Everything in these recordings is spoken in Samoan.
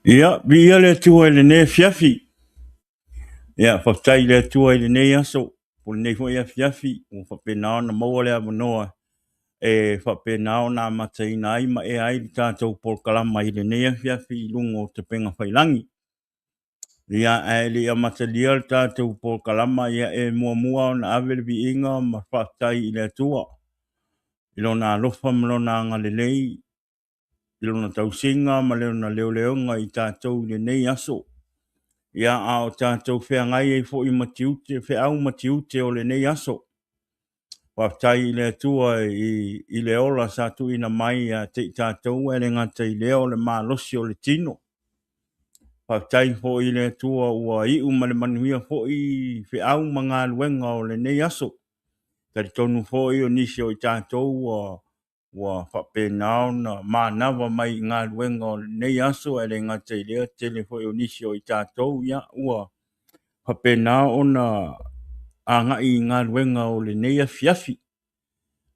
Ia, viia le Atua i lenei afiafi. Ia, faafetai i le Atua i lenei aso, po o lenei foi afiafi, ua faapena ona maua le avanoa e faapena ona amataina ai ma ea ai le tatou polokalama i lenei afiafi i luga o Tapenga Faiilagi. Ia, ae le i amatalia le tatou polokalama, ia e muamua ona ave le viiga ma faafetai i le Atua i Lona alofa ma Lona agalelei i lona tausiga ma lona leoleoga i tatou i lenei aso. Ia, a o tatou feagai ai foi ma tiute, feau ma tiute o lenei aso. Faafetai i le Atua i, i le ola sa tuuina mai ia te i tatou, ae le gata i lea o le malosi o le tino. Faafetai foi i le Atua ua iu ma le manuia foi feau ma galuega o lenei aso. Talitonu foi o nisi o i tatou ua ua faapena ona manava mai i galuega o lenei aso, ae le gata i lea, tele foi o nisi o i tatou ia, ua faapena ona agai i galuega o lenei afiafi.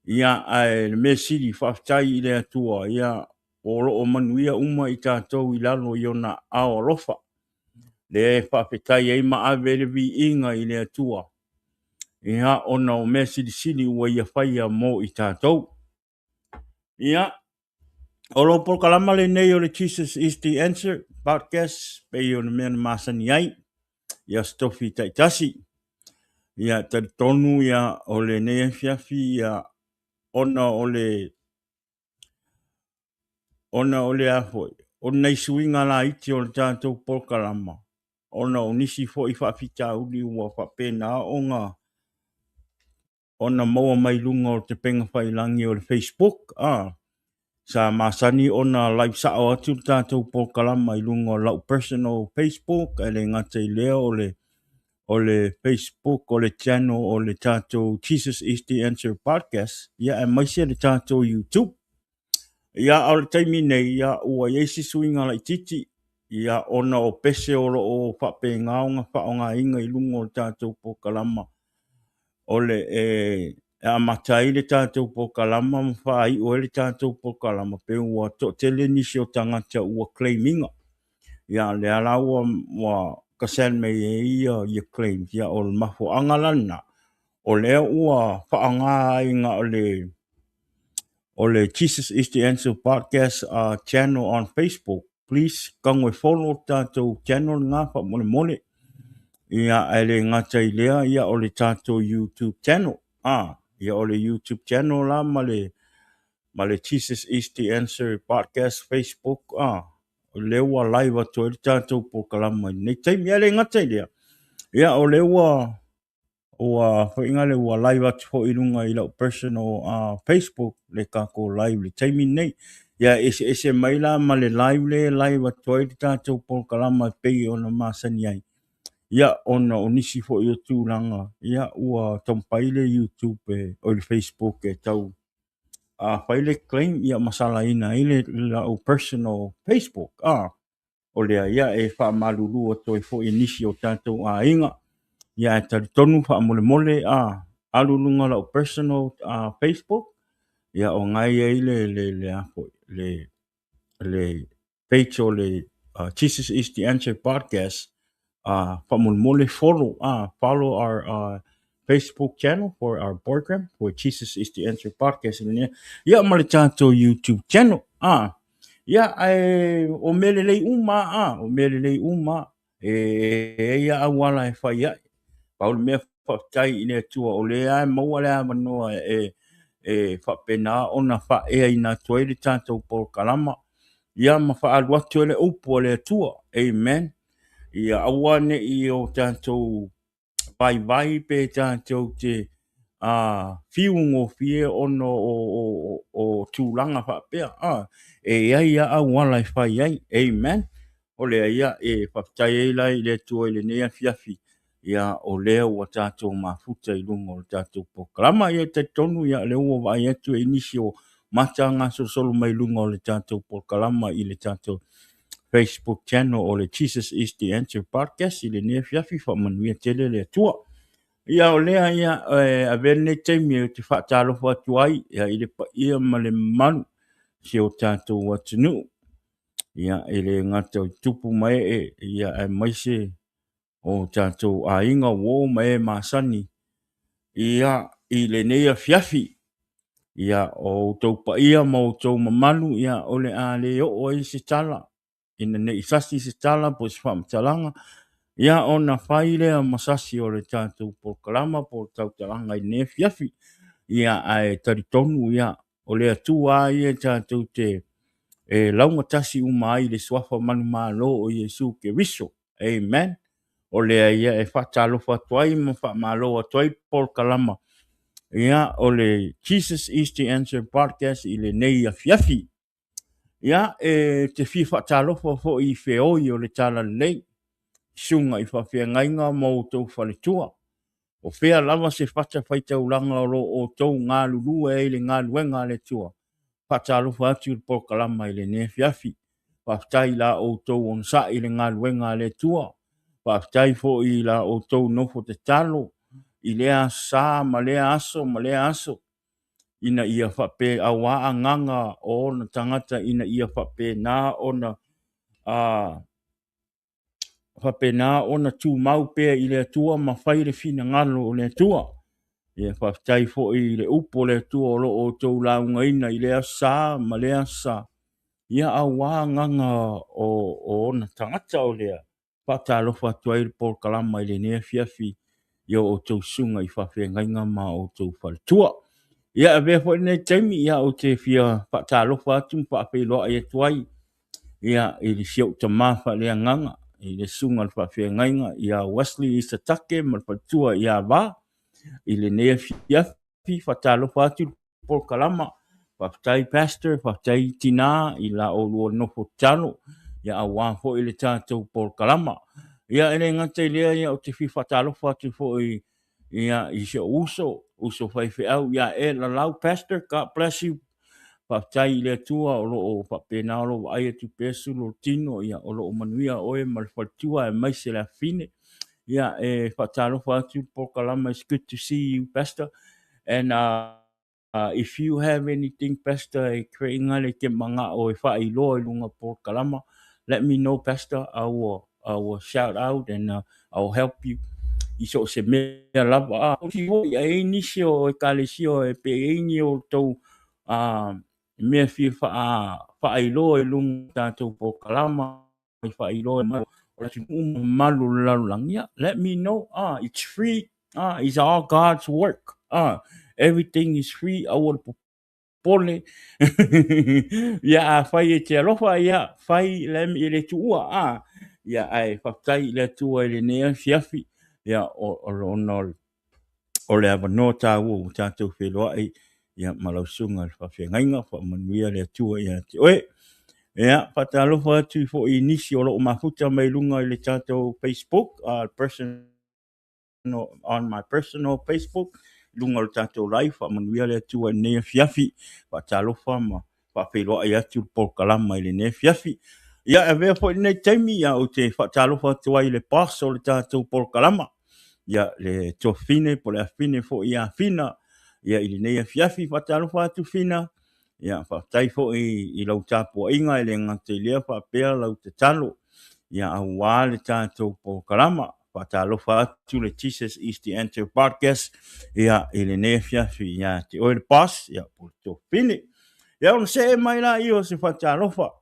Ia, ae le mea sili, faafetai i le Atua, ia, o lo o manuia uma i tatou i lalo i ona ao alofa. Lea e faafetai ai ma ave le viiga i le Atua, ia, ona o mea silisili ua ia faia mo i tatou. Ia, o lou polokalama lenei o le Jesus is the Answer podcast, pei o le mea na masani ai, ia Aso Tofi taitasi. Ia, talitonu ia, o lenei afiafi, ia, ona o le ona o le a foi, o nai suiga laiti o le tatou polokalama, ona o nisi foi faafitauli ua faapena ona ona maua mai luga o Tepega Faiilagi o le Facebook. A, sa masani ona live sao atu le tatou polokalama i luga o lau personal Facebook, ae le gata i lea o le o le Facebook o le channel o le tatou Jesus is the Answer podcast, ia aemaise le tatou YouTube. Ia, a o le taimi nei, ia, ua i ai se suiga laitiiti, ia, ona o pese o lo o faapena ona faaaogaina i luga o le tatou polokalama, o le e, e amata ai le tatou polokalama ma faaiu ai le tatou polokalama, pe ua toatele nisi o tagata ua claim ina. Ia, lea la ua, ua kasel mai ai ia, ia claims, ia, o le mafuaaga la lena, o lea ua faaaoga ai na o le o le Jesus is the Answer podcast uh, channel on Facebook. Please tago e follow tatou channel lena faamolemole. Ia, ae le gata i lea, ia o le tatou YouTube channel. Ah, ia o le YouTube channel la ma le ma le Jesus is the Answer podcast Facebook. Ah, o lea ua live atu ai le tatou polokalama i lenei taimi. Ae le gata i lea, ia o lea ua ua foi le ua live atu foi i luga i lau personal uh, Facebook le tatou live le taimi nei. Ia eseese mai la ma le live le live atu ai le tatou polokalama e pei ona masani ai. Ia ona o nisi foi o tulaga, ia ua taumafai le YouTube e, o le Facebook e tau a fai le claim ia masalaina ai le lau personal Facebook. Ah, o lea ia e faamalulu atu ai foi i nisi o tatou aiga. Ia ae talitonu faamolemole a alu luga lau personal uh, Facebook ia o ngai ai le le le a foi le le page o le uh, Jesus is the Answer podcast uh, faamolemole follow uh, follow our uh, Facebook channel for our program for Jesus is the Answer podcast ia ma le tatou YouTube channel ah Ia, ae o mea lelei uma a, o mea lelei uma e e ia auala e fai ai. Pau le mea faafetai i le Atua o lea e maua le avanoa e e faapena ona faaeaina atu ai le tatou polokalama ia ma faaalu atu ai le upu a le Atua. Amen. Ia aua ne i o tatou vaivai pe tatou te a fiu gofie ona o, o, o, o tulaga faapea. A, e i ai a auala e fai ai. Amen. O lea ia e faafetai ai la i le Atua i lenei afiafi. Ia, o lea ua tatou mafuta i luga o le tatou polokalama. Ia, talitonu, ia, lea ua vaai atu e nisi o mata gasolosolo mai luga o le tatou polokalama i le tatou Facebook channel o le Jesus is the Answer podcast i lenei afiafi faamanuia tele le Atua. Ia o lea ia e avea lenei taimi ou te faatalofa atu ai ia, i le paia ma le mamalu si o tatou atunuu. Ia, e le gata i tupu ma ee, ia, aemaise o tatou aiga, uo ma e masani, ia, i lenei afiafi. Ia, o outou paia ma outou mamalu, ia, o le a le oo ai se tala, ina ne i sasi se tala po o se faamatalaga, ia ona fai lea ma sasi o le tatou polokalama po o le tautalaga i lenei afiafi. Ia ae talitonu ia o le Atua lava ia tatou te e laugatasi uma ai i le suafa manumalo o Iesu Keriso. Amen. O lea ia e faatalofa atu ai ma faamalo atu ai polokalama ia o le Jesus is the Answer podcast i lenei afiafi. Ia, e te fia faatalofa foi i feoi o le Talalelei, susuga i faafeagaiga ma outou faletua. O fea lava se fata faitaulaga o lo o outou galulue ai i le galuega a le Atua. Faatalofa atu i le polokalama i lenei afiafi. Faafetai i la outou onosai i le galuega a le Atua. Faafetai foi i la outou nofo tatalo i lea aso sa ma lea aso ma lea aso. Ina ia faapea auā agaga o ona tagata ina ia faapena ona a faapena ona tumau pea i le Atua ma fai le finagalo o le Atua. Ia faafetai foi i le upu o le Atua o lo o outou laugaina i lea aso sa ma lea aso sa, ia auā agaga o ona tagata o lea Faatalofa atu ai le polokalama i lenei afiafi i o outou susuga i faafeagaiga ma outou faletua. Ia avea foi lenei taimi ia ou te fia faatalofa atu ma faafeiloai atu ai ia i le si ou tama faaleagaga i le susuga i le faafeagaiga ia Wesley Isatake ma le faletua ia Va i lenei afiafi. Faatalofa atu polokalama. Faafetai Pastor, faafetai tinā i la oulua nofo tatalo, ia auā foi le tatou polokalama. Ia e le gata i lea, ia ou te fia faatalofa atu foi ia i si ou uso, uso faifeau ia e Lalau Pastor, God bless you. Faafetai i le Atua o lo o faapena o lo o vaai atu pea sulu o le tino, ia o lo o manuia oe ma le faletua aemaise le afafine. Ia e faatalofa atu le polokalama, it's good to see you Pastor. And if you have anything, Pastor, e creainga le te manga'o e faailoa i luga polokalama, let me know, Pastor. I will shout out and I will help you i so o se mea lava. A foi a i ai nisi o ekalesia e pe i ai ni o outou mea fia faailoa i luga tatou polokalama i faailoa mai o le atunuu mamalu o le lalolagi, yeah, let me know. Ah, it's free. Ah, it's all God's work. Ah, everything is free. Aua le popole. Ia, a fai e te alofa, ia, fai le e le tuua. Ah, ia, ae faafetai i le Atua i lenei afiafi. Ia, o ona o le avanoa taua ua tatou feiloai ia ma lau susuga i le faafeagaiga, faamanuia le Atua ia te oe. Ia, faatalofa atu foi i nisi o lo o mafuta mai luga i le tatou Facebook, personal, on my personal Facebook, luga o le tatou live, faamanuia le Atua i lenei afiafi, faatalofa ma faafeiloai atu le polokalama i lenei afiafi. Ia, e avea foi lenei taimi, ia, ou te faatalofa atu ai i le boss o le tatou polokalama, ia, le tuafafine po o le afafine foi ia Fina, ia, i lenei afiafi. Faatalofa atu Fina, ia, faafetai foi i lau tapuaiga e le gata i lea faapea lau tatalo, ia, auā le tatou polokalama. Faatalofa atu le Jesus is the Answer podcast ia i lenei afiafi ia te oe le boss ia po o le tuafafine. Ia ona see mai laia o se faatalofa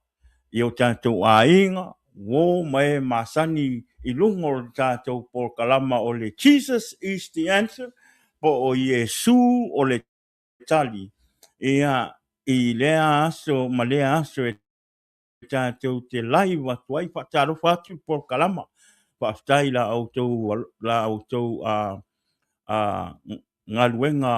i o tatou aiga, uo ma e masani i luga o le tatou polokalama o le Jesus is the Answer po o Iesu o le tali ia i lea aso ma lea aso e tatou te live atu ai. Faatalofa atu i polokalama. Faafetai la outou la outou galuega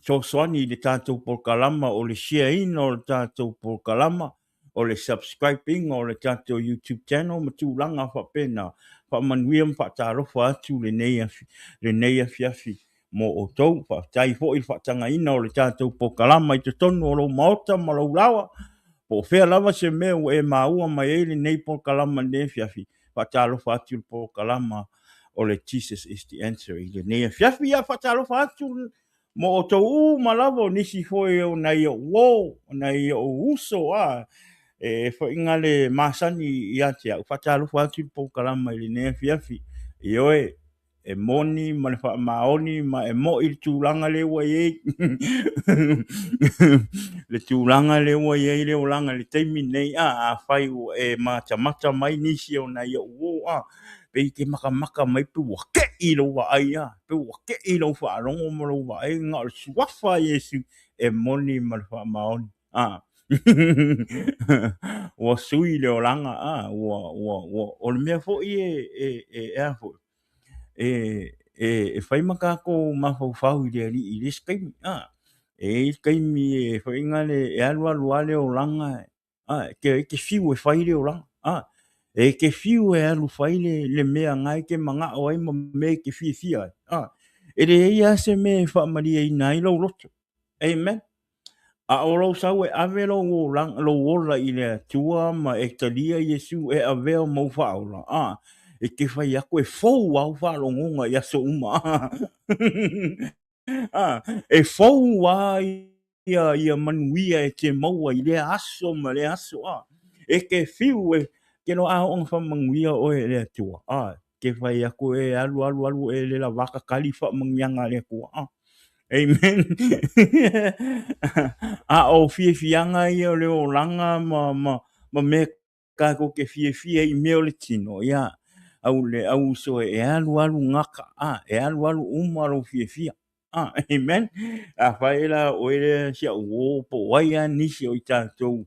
fesoasoani i le tatou polokalama o le share ina o le tatou polokalama, o le subscribe ina o le tatou YouTube channel ma tulaga faapena. Faamanuia ma faatalofa atu lenei afiafi mo outou. Faafetai foi i le faatagaina o le tatou polokalama i totonu o lou maota ma lou laoa. Po o fea lava se mea ua e maua mai ai lenei polokalama i lenei afiafi, faatalofa atu i le polokalama o le Jesus is the Answer i lenei afiafi. Ia faatalofa atu mo outou uma lava, o nisi foi o nai ou uo, o nai ou uso, a E foiga le masani ia te au, faatalofa atu i le polokalama i lenei afiafi. Ioe, e moni ma le faamaoni ma e moi le tulaga lea ua i ai. Le tulaga lea ua i ai le olaga i le taimi lenei, a, afai ua e matamata mai nisi o nai ou uo, a, pei e te matamata mai pe ua tei lou vaai, a, pe ua tei lau faalogo ma lou vaai, na o le suafa o Iesu e moni ma le faamaoni. A, ua sui le olaga, a, ua, ua, ua, o le mea foi e, e, e, e a foi, e, e, e fai ma tatou mafaufau i le Alii i le isi taimi, a, e i ai le taimi e foi na le, e alu alu lava le olaga, a, e te fiu e fai le olaga, a, e te fiu e alu fai le, le mea na e te manao ai ma mea e te fiafia ai, a, e leai lava se mea e faamalieina ai lou loto. Amen. A o lou sau e ave lou olaga, lou ola i le Atua ma e talia Iesu e avea o mau faaola, a, e te fai atu e fou au faalogoga i aso uma. A, e fou a ia, ia manuia e te maua i lea aso ma lea aso. A, e te fiu e, ke loa a oo ina faamanuia oe e le Atua. A, te fai atu e alu alu alu e le lavā tatali faamanuiaga a le Atua. A, Amen. A o fiafiaga ia o le olaga ma, ma, ma mea tatou te fiafia i mea o le tino, ia, au le au uso e alu alu gata, a, e alu alu uma lou fiafia. A, amen. Afai la o oe lea si au uo po o ai lava nisi o i tatou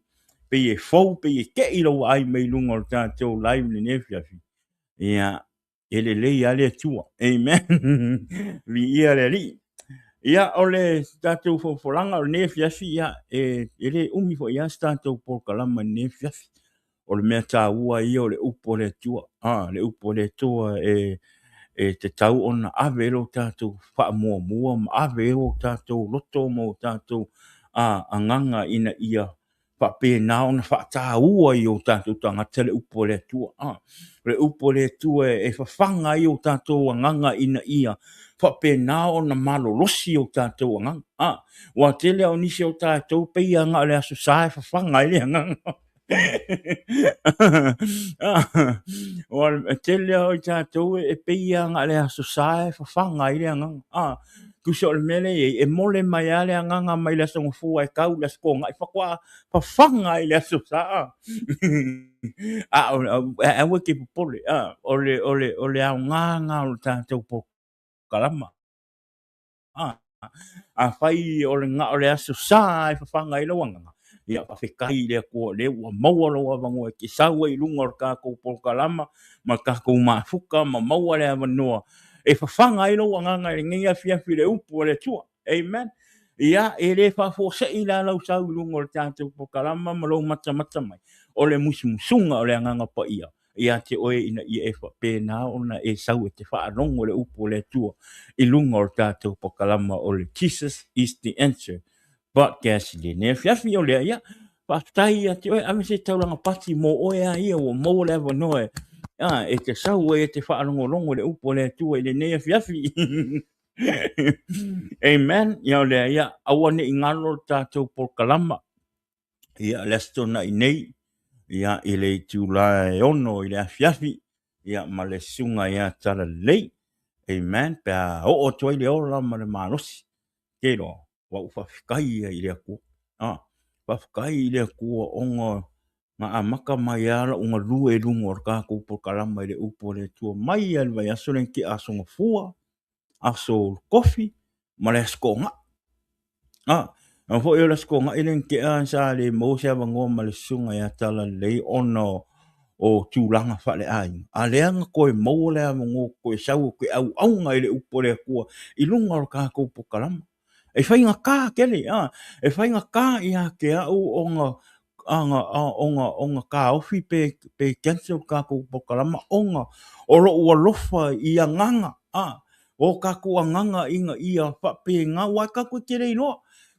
pei e fou, pei e tei lou vaai mai luga o le tatou live i lenei afiafi, ia, e lelei lava le Atua. Amen. Viia le Alii. Ia, o le tatou folafolaga o lenei afiafi, ia, e, e le umi foi lava se tatou polokalama i lenei afiafi. O le mea taua ia o le upu a le Atua. A, le upu a le Atua e, e tatau ona ave ai lo tatou faamuamua ma ave ai o tatou loto ma o tatou a, agaga ina ia faapena ona faataua i o tatou tagata le upu a le Atua. A, o le upu a le Atua e fafaga ai o tatou agaga ina ia faapena ona malolosi o tatou agaga. A, ua tele o nisi o tatou pei lava na o le Aso Sa e fafaga ai le agaga. Ua tele lava o i tatou e pei lava na o le Aso Sa e fafaga ai le agaga. A, tusa o le mea lea e i ai, e mole mai lava le agaga mai le Aso Gafua e tau i le Aso Toonai, faatoa fafaga ai le Aso Sa. A o aua e te popole, a, o le, o le, o le aoga lena o le tatou polokalama. A, afai o le na o le Aso Sa e fafaga ai lou agaga, ia faafetai i le Atua o lea ua maua lou avanoa e te sau ai i luga o le tatou polokalama ma le tatou mafuta ma maua le avanoa e fafaga ai lou agaga i lenei afiafi i le upu a le Atua. Amen. Ia, e le faafuasei la lau sau i luga o le tatou polokalama ma lou matamata mai, o le musumusuga o le Agaga Paia ia te oe ina ia e faapena ona e sau e te faalogo le upu o le Atua i luga o le tatou polokalama o le Jesus is the Answer Podcast i lenei afiafi. O lea, ia, faafetai ia te oe, ave se taulaga pati mo oe a ia ua maua le avanoa e, a, e te sau ai e te faalogologo i le upu o le Atua i lenei afiafi. Amen. Ia o lea, ia, aua ne i galo le tatou polokalama. Ia, le Aso Toonai nei, ia, i le itula e 6 i le afiafi, ia, ma le susuga ia Talalelei. Amen. Pe a oo atu ai le ola ma le malosi. Ke iloa, ua ou faafetai ia i le Atua. Ah, faafetai i le Atua ona na amata mai lava lau galue i luga o le tatou polokalama i le upu a le Atua mai lava i le vaiaso lea na tea Aso Gafua, Aso Tofi ma le Aso Toonai. Ah, na foi o le Aso Toonai lea na tea sa le maua se avanoa ma le susuga ia Talalelei ona o tulaga faaleaiga, a lea na toe maua le avanoa toe sau e toe auauna i le upu a le Atua i luga o le tatou polokalama. E faigata tele, a, e faigata ia te au ona ona ona ona taofi pe pe cancel le tatou polokalama ona o lou alofa i agaga, a, o tatou agaga ina ia faapena, aua tatou te le iloa,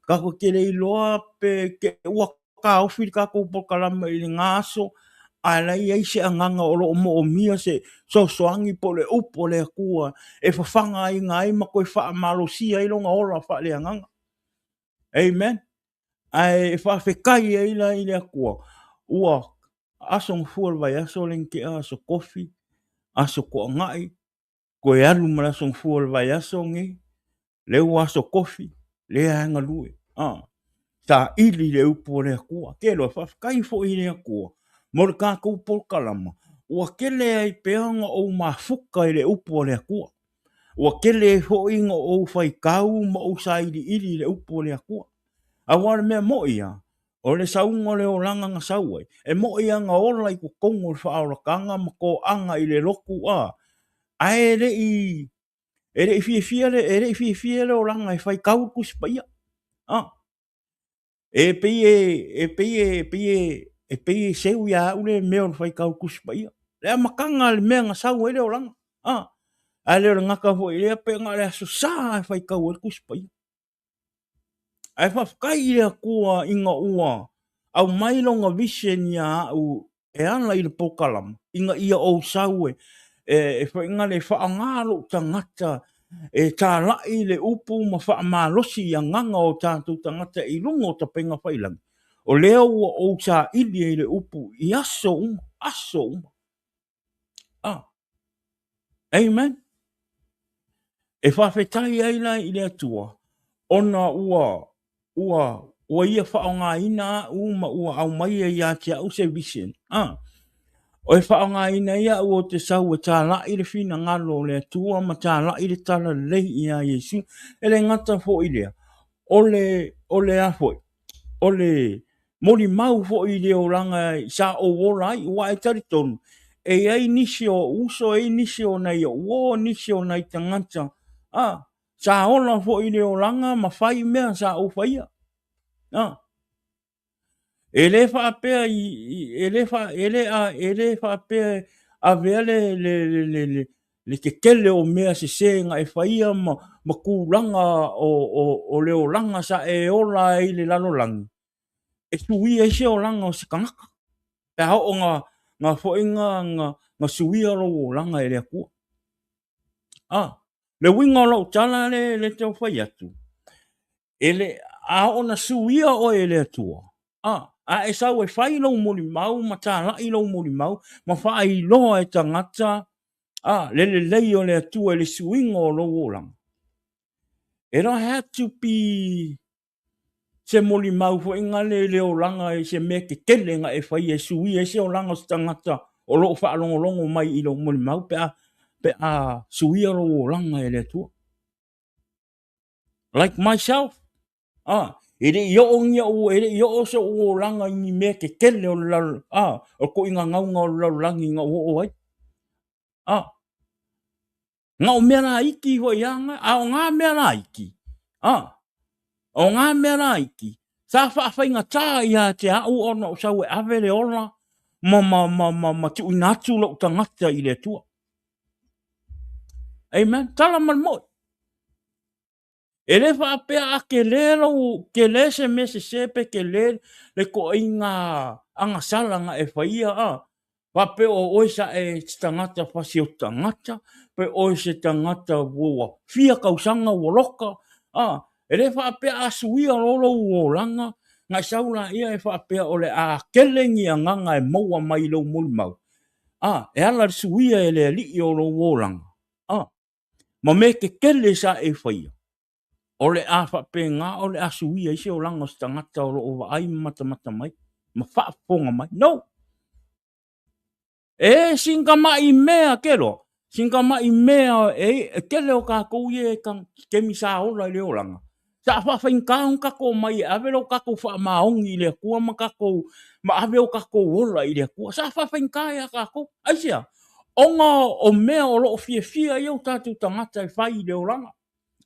tatou te le iloa pe te ua taofi le tatou polokalama i lena aso, ae la e i ai se agaga o lo o moomia se fesoasoani po o le upu a le Atua e fafagaina ai ma toe faamalosia ai lona ola faaleagaga. Amen. Ae faafetai ai la i le Atua Ua aso gafua o le vaiaso lea na tea, aso kofi, aso toagai, toe alu ma le aso gafua o le vaiaso lenei, lea ua aso kofi, lea lava e galue. A, saili le upu a le Atua. Kelo, faafetai foi i le Atua mo le tatou polokalama, ua tele ai pea ona ou mafuta i le upu a le Atua. Ua tele ai foi ona ou faitau ma ou sailiili i le upu a le Atua. Aua o le mea moni lava, o le sauga o le olaga na sau ai, e moni lava na ola i totonu o le faaolataga ma toaga i le lotu, a, ae le i e le i fiafia le, e le i fiafia le olaga e faitau le Tusi Paia. A, e pei e, e pei e, pei e, e pei e seu ia au le mea o le faitau Tusi Paia. Le amataga le mea na sau ai le olaga. A, ae le o le gata foi i lea, pe na o le Aso Sa e faitau ai le Tusi Paia. Ae faafetai i le Atua ina ua aumai lona vision ia au e ala i le polokalama ina ia ou sau e e faiga le faaaoga lou tagata e talai le upu ma faamalosi i agaga o tatou tagata i luga o tapega failagi. O lea ua ou saili ai le upu i aso uma, aso uma. Ah. Amen. E faafetai ai la i le Atua ona ua ua ua ia faaaogaina au ma ua aumaia ia te au se vision. Ah. O e faaaogaina ai au ou te sau e talai le finagalo o le Atua ma talai le tala lelei ia Iesu. E le gata foi i lea, o le, o le a foi, o le molimau foi i le olaga sa ou ola ai, aua e talitonu, e i ai nisi o uso, e i ai nisi o nai ou uo, nisi o nai tagata, a, sa ola foi i le olaga ma fai mea sa ou faia. A, e le faapea e le fa, e le a, e le faapea avea le, le, le, le, le, le tetele o mea sese na e faia ma, ma tulaga o, o, o le olaga sa e ola ai i le lalolagi, e suia ai se olaga o se tagata. Pe a oo na, na foi na, na, na suia lou olaga e le Atua. Ah, le uiga o lau tala le, le tau fai atu, e le, a oo na suia oe e le Atua, ah, a e sau e fai lou molimau ma talai lou molimau ma faailoa e tagata, ah, le lelei o le Atua i le suiga o lou olaga. It don't have to be se molimau foi gale i le olaga i se mea tetele na e faia e suia ai se olaga o se tagata o lo o faalogologo mai i lou molimau pe a, pe a suia lou olaga e le Atua. Like myself, ah, e le i oo ni au, e le i oo so'u olaga i ni mea tetele o le lalo, ah, o le to'iga gauga o le lalolagi na ou oo ai. Ah, Na o mea laiti foi ia nga, a o ngā mea laiti, a, o ngā mea laiti, sa faafaigata ia te au ona o sau e ave le ola ma, ma, ma, ma, ma tuuina atu lou tagata i le Atua. Amen. Tala ma le moi. E le faapea a kele lou, kele se mea sese pe kele le toaiga agasala na e faia a, faapea o oe sa e se tagata fasi o tagata, pe oe se tagata ua fia tausaga ua loka, a, e le faapea a suia loa lou olaga, na e sau laia e faapea o le a kele ni agaga e maua mai i lou molimau, a, e ala i le suia e le Alii o lou olaga, a. ma mea tetele sa e faia, o le a faapena o le a suia ai se olaga o se tagata o lo o vaai ma matamata mai, ma faafofoga mai. No! E sina tamai mea ke loa, sina tamai mea e, e tele o kākou ia e kemi sa ola i le olaga. Sa faafaigata ona tatou omai e ave lo tatou faamaoni i le Atua ma tatou ma ave o tatou ola i le Atua. Sa faafaigata ia tatou. Aisea? Ona o mea o lo o fiafia ai o tatou tagata e fai i le olaga.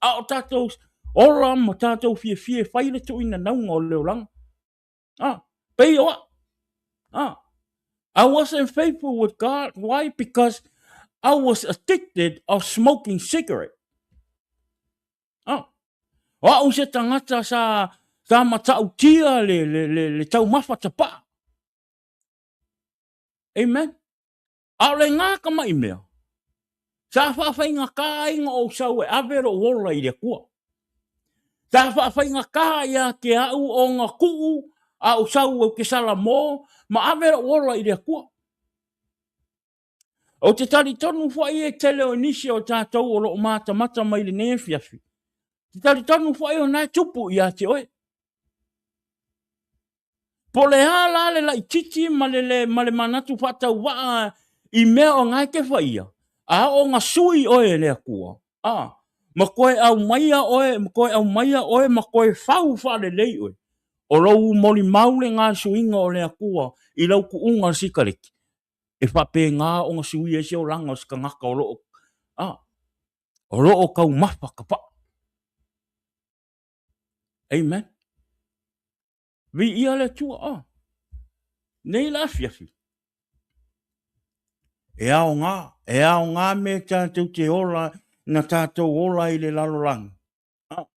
A o tatou ola ma tatou fiafia e fai le tuuina nauga o le olaga. Ah, pei o au. Ah, I wasn't faithful with God. Why? Because I was addicted of smoking cigarette. Ah, o au se tagata sa, sa matautia le, le, le, le taumafa tapaa. Amen. A o le ngā tamai mea, sa faafaigata ai na ou sau e ave lou ola i le Atua. Sa faafaigata ia te au ona tuu A ou sau ou te salamo ma ave lou ola i le Atua. Ou te talitonu foi e tele o nisi o tatou o lo o matamata mai lenei afiafi. Te talitonu foi o na e tupu ia te oe. Po o le a la le laititi ma le, le, ma le manatu faatauvaa i mea o na e te faia, a oo na sui oe e le Atua, a, ma toe aumaia oe, ma toe aumaia oe ma toe fau faalelei oe, o lou molimau lena i le suiga o le Atua i lau tuuga o le sikaleki, e faapena ona suia ai se olaga o se tagata o lo o, a, o lo o taumafa tapaa. Amen. Viia le Atua. Oh. Nei la afiafi. E aoga, e aoga me tātou te ola, na tātou ola i le lalolagi. Ah.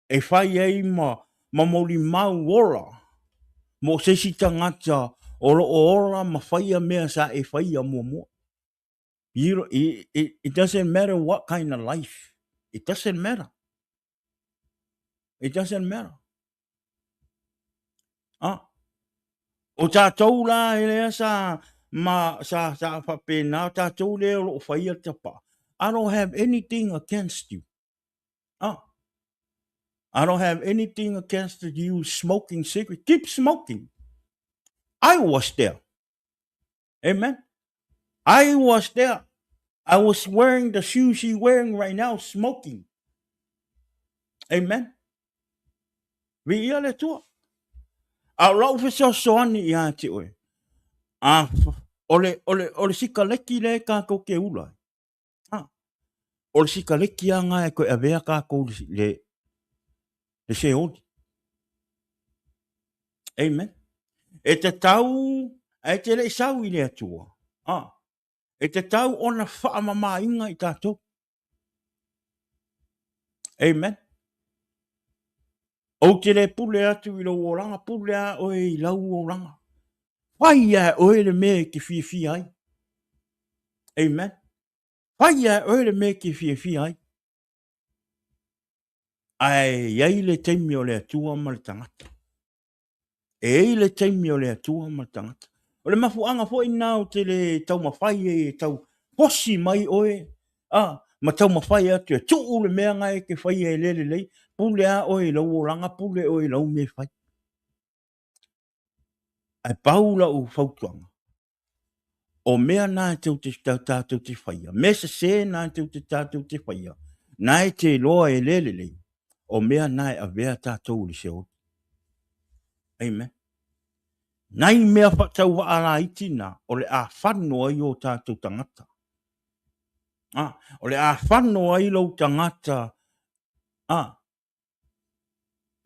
E fai ai ma, ma molimau ola mo se isi tagata o lo o ola ma faia mea sa e faia muamua. You, it, it, it doesn't matter what kind of life. It doesn't matter. It doesn't matter. Ah. O tātou la e lea sa, ma, sa, sa whapena, o tātou lea o loo whaia tapa. I don't have anything against you. Ah. I don't have anything against you smoking cigarette. Keep smoking. I was there. Amen. I was there. I was wearing the shoes she wearing right now, smoking. Amen. Viia le Atua. A o lau fesoasoani ia te oe. A o le, o le, o le sikaleki le kākou ke ula. A, o le sikaleki a ngā e koe avea kākou le, le, le seoli. Amen. E te tau, e te le sau i le Atua. A, e te tau ona whaamamainga i tātou. Amen. Ou te le pule atu i lou olaga, pule a oe i lau olaga. Whai a oe le mea e te fiafia ai. Amen. Whai a oe le mea e te fiafia ai. Ae iai le taimi o le Atua ma le tagata. E ai le taimi o le Atua ma le tagata. O le mafuaaga foi lena o te le taumafai ai e tau posi mai oe, a, ma taumafai atu e tuu le mea na e te faia e le lelei, pule a oe i lou olaga, pule oe i lau mea e fai. Ae pau lau fautuaga, o mea na e tou te, tātou te whaia, me sesē na e tou te tātou te whaia, na e te loa e le lelei, o mea na e avea tātou i le seoli. Amen. Nai mea whatau waa iti na, o le a whano ai o tātou tangata. Ah, o le a whano ai lou tangata, ah,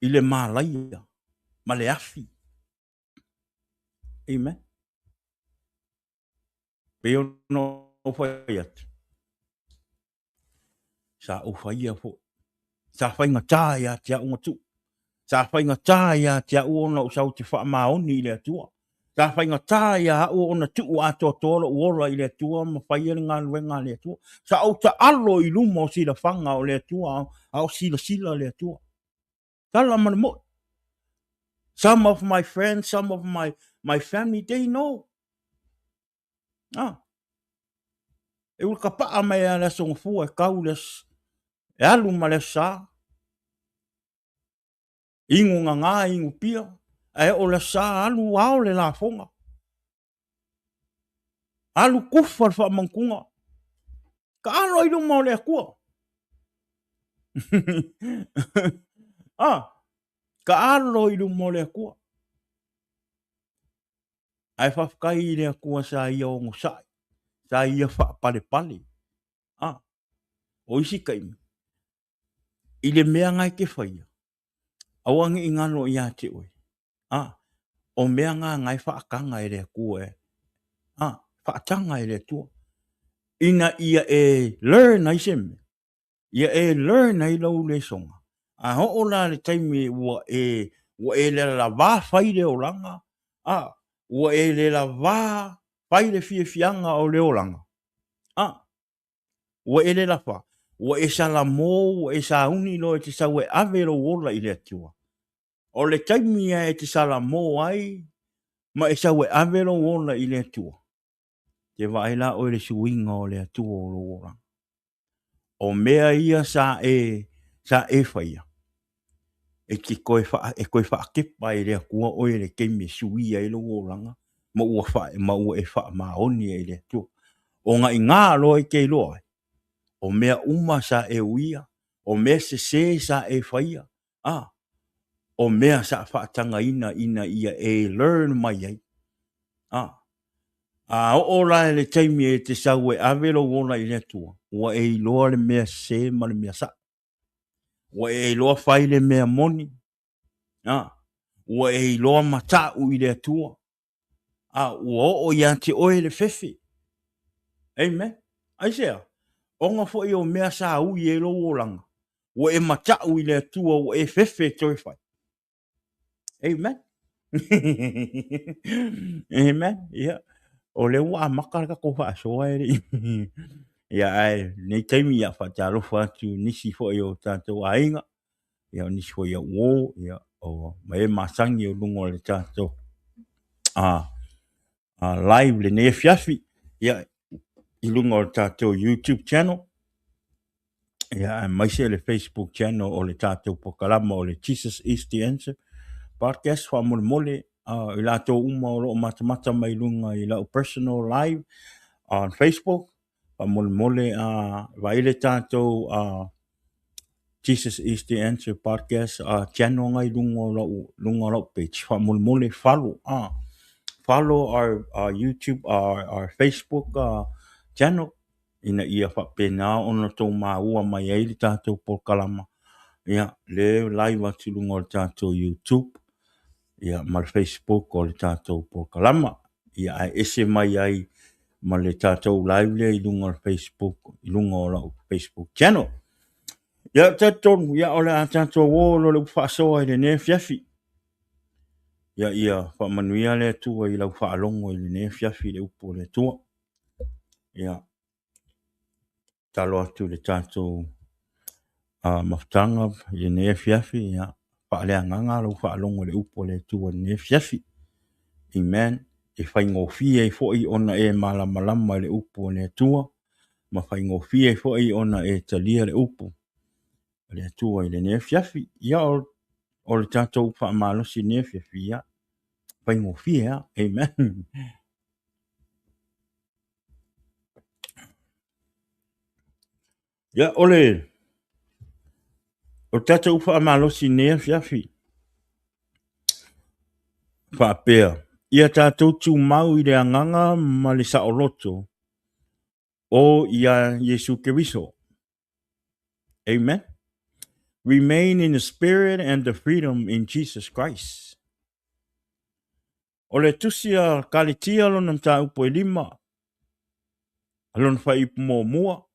i le mālaia, ma le afi. Amen. Pei ona ou fai atu. Sa ou faia foi. Sa faigata ia te au na tuu. Sa faigata ia te au ona ou sau te faamaoni i le Atua. Sa faigata ia au ona tuu atoatoa lou ola i le Atua ma faia le galuega a le Atua. Sa ou taalo i luma o silafaga o le Atua a o silasila le Atua. Tala ma le moi. Some of my friends, some of my, my family, they know. Ah. E ua ka paa mai a le aso gafua e kau le aso, e alu ma le aso sa. Ingo ngā ingo pia, ae o le aso sa alu ao le lafoga. Alu kufa le faamautuga. Ka alo i luma o le Atua. ah, ka alo i luma o le Atua. Ae faafetai i le Atua sa ia onosai, sa ia faapalepale. Ah, o isi taimi, i le mea na e te faia, aua ne i galo ia te oe. A, o mea na na e faataga e le Atua e. A, faataga e le Atua. Ina ia e learn ai se mea, ia e learn ai lau lesoga. A oo la le taimi ua e, ua e lelavā fai le olaga, a, ua e lelavā fai le fiafiaga o le olaga. A, Ua e lelafa, ua e salamo, ua e sauni loa e te sau e ave lou ola i le Atua. O le taimi lava e te salamo ai ma e sau e ave lou ola i le Atua, te vaai la oe i le suiga o le Atua o lou olaga. O mea ia sa e, sa e faia, e te toe faa, e toe faatepa e le Atua oe i le taimi e suia ai lou olaga ma ua faa, ma ua e faamaoni ai i le Atua. Ona i ina loa e te iloa ai, o mea uma sa e uia, o mea sese sa e faia, a, o mea sa faatagaina ina ia e learn mai ai. A, a oo la i le taimi e te sau e ave lou ola i le Atua, ua e iloa le mea sese ma le mea sa'o. Ua e iloa fai le mea moni, a, ua e iloa mata'u i le Atua, a, ua oo ia te oe le fefe. Amen. Aisea? Ona foi o mea sa ui ai lou olaga, ua e mata'u i le Atua, ua e fefe e toe fai. Amen. Amen. Ia, o lea ua amata le tatou faasoa e le i. Ia, ae lenei taimi ia faatalofa atu i nisi foi o tatou aiga, ia o nisi foi au uo, ia o ma e masani o luga o le tatou a live lenei afiafi, ia i luga o le tatou YouTube channel, ia aemaise le Facebook channel o le tatou polokalama o le Jesus is the Answer podcast. Faamolemole i latou uma o lo o matamata mai luga i lau personal live on Facebook, faamolemole vaai le tatou Jesus is the Answer podcast channel ngai luga o lau, luga o lau page. Faamolemole follow, follow our YouTube, our Facebook channel ina ia faapena ona tou maua mai ai le tatou polokalama. Ia, le live atu i luga o le tatou YouTube, ia, ma le Facebook o le tatou polokalama. Ia, ae ese mai ai ma le tatou live lea i luga o le Facebook, i luga o lau Facebook channel. Ia, talitonu, ia, o le a tatou o loa le upu faasoa i lenei afiafi. Ia, ia faamanuia le Atua i lau faalogo i lenei afiafi i le upu o le Atua. Ia, tatalo atu i le tatou mafutaga i lenei afiafi, ia, faaleagaga lau faalogo i le upu a le Atua i lenei afiafi. Amen. E faigofie ai foi ona e malamalama i le upu a le Atua, ma faigofie ai foi ona e talia le upu a le Atua i lenei afiafi. Ia, o le tatou faamalosi i lenei afiafi, ia, faigofie lava. Amen. Ia, o le o tatou faamalosi i lenei afiafi, faapea, ia tatou tumau i le agaga ma le saoloto o ia Iesu Keriso. Amen. Remain in the spirit and the freedom in Jesus Christ. O le tusi a Kaletia lona mataupu e lima, lona fuaiupu muamua,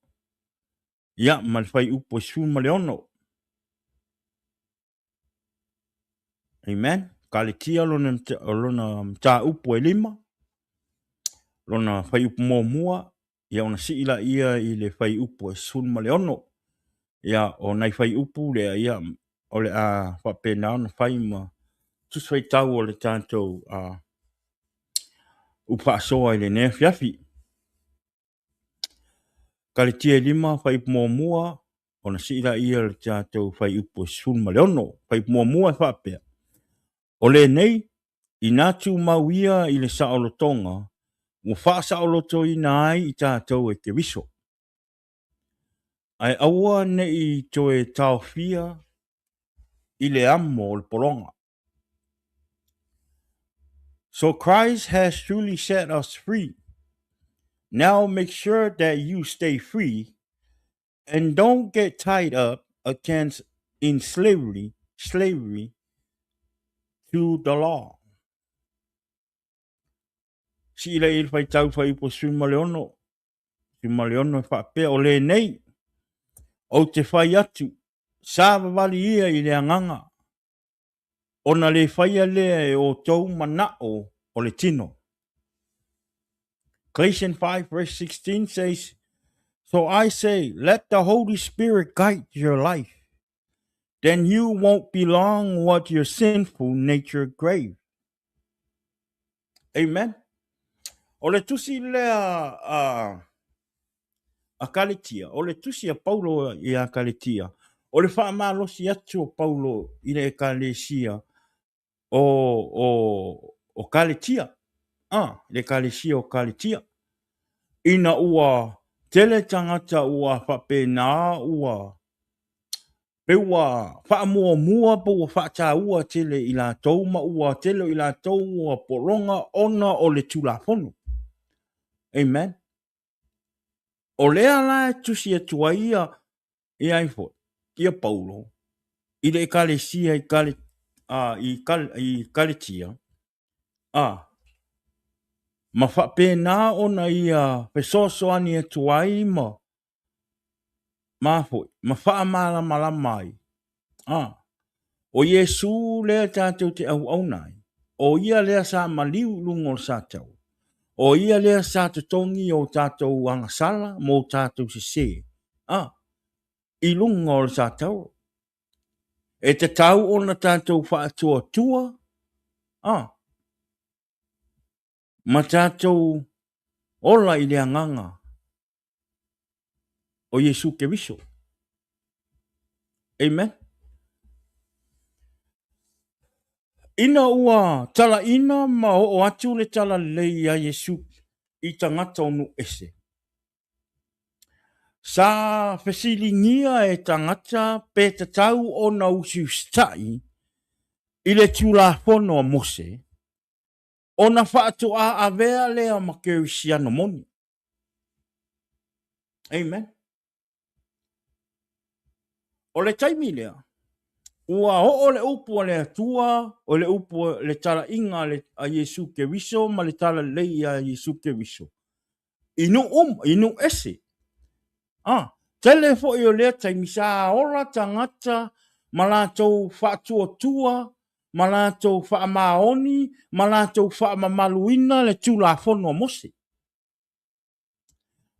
ia, ma le fuaiupu e 16. Amen. Kaletia lona, lona mataupu e lima, lona fuaiupu muamua, ia ona sii laia i le fuaiupu e 16. Ia, o nai fuaiupu lea, ia, o le a faapena ona fai ma tusi faitau o le tatou upu faasoa i lenei afiafi. Kaletia e lima, fuaiupu muamua, ona sii laia le tatou fuaiupu e 16. Fuaiupu muamua e faapea, O lenei, inā tumau ia i le saolotoga, ua faasaolotoina ai i tatou e Keriso. Ae aua ne i toe taofia i le amo o le pologa. So Christ has truly set us free. Now make sure that you stay free and don't get tied up against in slavery, slavery to the law. Sii lea i le faitau fuaiupu 16, 16 e faapea, o lenei, ou te fai atu, savavali ia i le agaga, ona le faia lea e outou manao o le tino. Galatians 5 verse 16 says, So I say, let the Holy Spirit guide your life. Then you won't belong what your sinful nature crave. Amen. O le tusi lea a, a Kaletia, o le tusi a Paulo ia Kaletia, o le faamalosi atu o Paulo i le ekalesia o, o, o Kaletia, a, le ekalesia o Kaletia, ina ua tele tagata ua faapena ua Pe ua faamuamua pe ua faataua tele i latou ma ua tele o i latou ua pologa ona o le Tulafono. Amen. O lea la e tusi atu ai ia, ia ai foi, ia Paulo, i le ekalesia i, Kale, i, Kale, i Kaletia, a, ma faapena ona ia fesoasoani atu ai ma ma foi, ma faamalamalama ai. A, o Iesū lea tatou te auauna ai, o ia lea sa maliu i luga o le sataua, o ia lea sa totogi o tatou agasala ma o tatou sesē, a, i luga o le sataua. E tatau ona tatou faatuatua, a, ma tatou ola i le agaga o Iesu Keriso. Amen. Ina ua talaina ma oo atu le talalelei iā Iesu i tagata o nuu ese, sa fesiligia e tagata pe tatau ona usiusitai i le Tulafono a Mose ona faatoa avea lea ma Kerisiano moni. Amen. O le taimi lea, ua oo le upu a le Atua, o le upu le talaiga a Iesu Keriso ma le talalelei a Iesu Keriso i nuu uma, i nuu ese. Ah, tele foi o lea taimi sa ola tagata ma latou faatuatua ma latou faamaoni ma latou faamamaluina le Tulafono a Mose.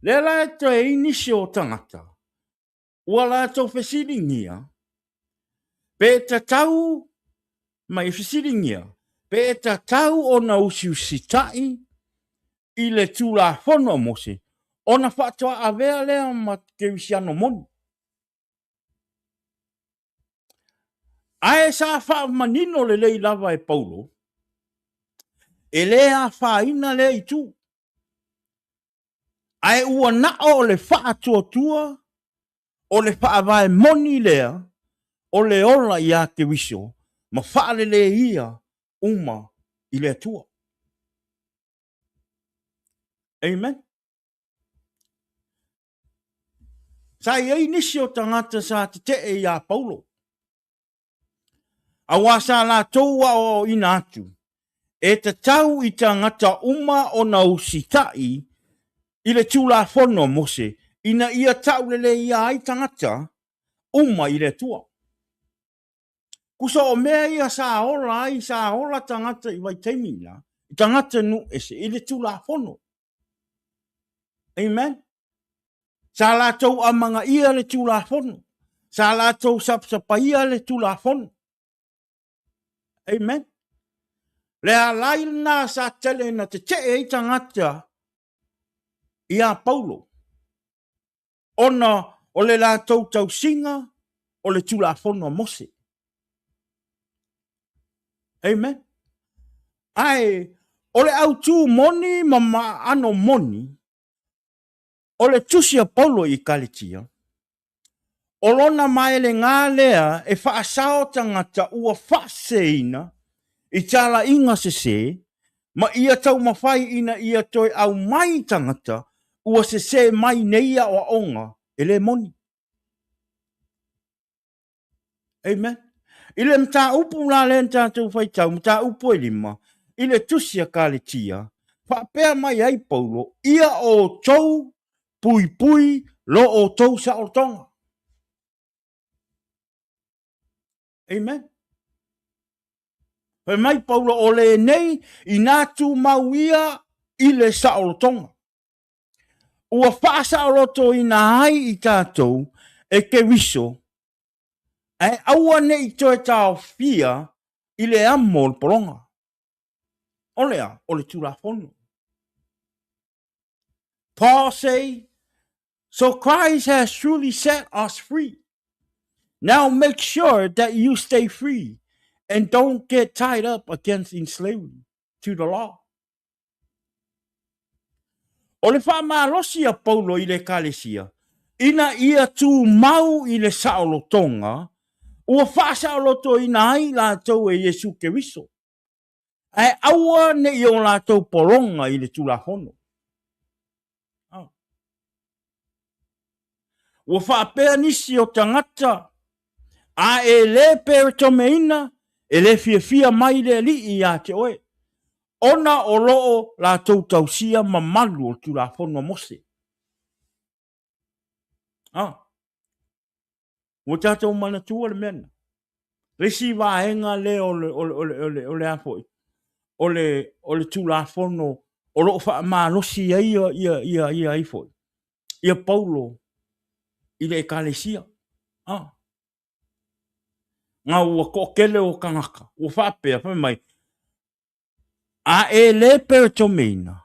Lea la e toe i nisi o tagata ua latou fesiligia pe tatau ma i fesiligia pe tatau ona usiusitai i le Tulafono a Mose ona faatoa avea lea ma Kerisiano moni. Ae sa faamanino lelei lava e Paulo, e le afaina lea itu. Ae ua nao o le faatuatua o le faavae moni lea o le ola iā Keriso ma faaleleia uma i le Atua. Amen. Sa i ai nisi o tagata sa tetee iā Paulo, Auā sa latou aoaoina atu, e tatau i tagata uma ona usitai i le Tulafono a Mose ina ia tauleleia ai tagata uma i le Atua. Kusa o mea ia sa ola ai, sa ola tagata i vaitaimi na, i tagata nuu ese, i le Tulafono. Amen. Sa latou amagaia le Tulafono. Sa latou sapasapaia le Tulafono. Amen. Le alai lena sa tele na tetee ai tagata iā Paulo, ona o le latou tausiga o le Tulafono a Mose. Amen. Ae o le autū moni ma maano moni o le tusi a Paulo i Kaletia, o lona maelegā lea e faasao tagata ua faaseseina i talaiga sese ma ia taumafai ina ia toe aumai tagata ua sese mai nei aoaoga e le moni. Amen. I le mataupu la lea na tatou faitau, mataupu e lima, i le tusi a Kaletia, faapea mai ai Paulo, ia outou puipui lo outou saolotoga. Amen. Fai mai Paulo, o lenei inā tumau ia i le saolotoga. Ua faasaolotoina ai i tatou e Keriso. Ae aua ne i toe taofia i le amo o le pologa. O le a? O le Tulafono. Paul say, So Christ has truly set us free. Now make sure that you stay free and don't get tied up against in slavery to the law. O le faamalosi a Paulo i le Ekalesia, ina ia tumau i le saolotoga, ua faasaolotoina ai latou e Iesu Keriso, ae aua ne i o latou pologa i le Tulafono. Ua faapea nisi o tagata, A e le peretomeina, e le fiafia mai le Alii ia te oe, ona o lo o latou tausia mamalu o le Tulafono a Mose. Ah. Ua tatou manatua le mea lena. Le isi vaega lea o le, o le, o le, o le, o le a foi, o le, o le Tulafono o lo o faamalosi ai ia, ia, ia, ia ai foi, ia Paulo i le Ekalesia. Ah. Nga ua toatele o tagata, ua faapea, fai mai, a e le peretomeina,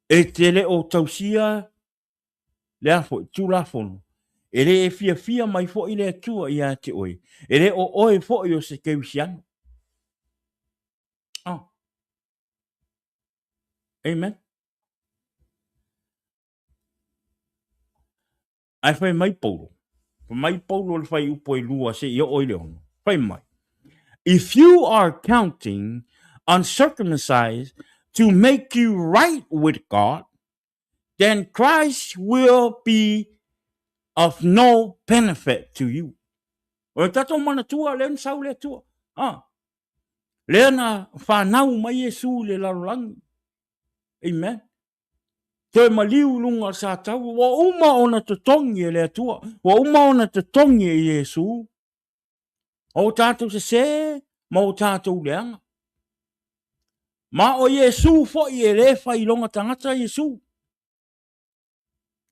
e te le o tausia le a foi, Tulafono, e le e fiafia mai foi le Atua ia te oe, e le o oe foi o se Kerisiano. Oh. Amen. Ae fai mai Paulo, fai mai Paulo le fuaiupu e 2 seia oo i le 6, fai mai, If you are counting on circumcised to make you right with God, then Christ will be of no benefit to you. O le tatou manatua lea na sau le Atua. Ah. Lea na whanau mai Iesu i le lalolagi. Amen. Toe maliu i luga o le satau. Ua uma ona totogi e le Atua. Ua uma ona totogi e Iesu. O tatou sesē ma o tatou leaga. Ma o Iesu foi e le fai iloga tagata Iesu.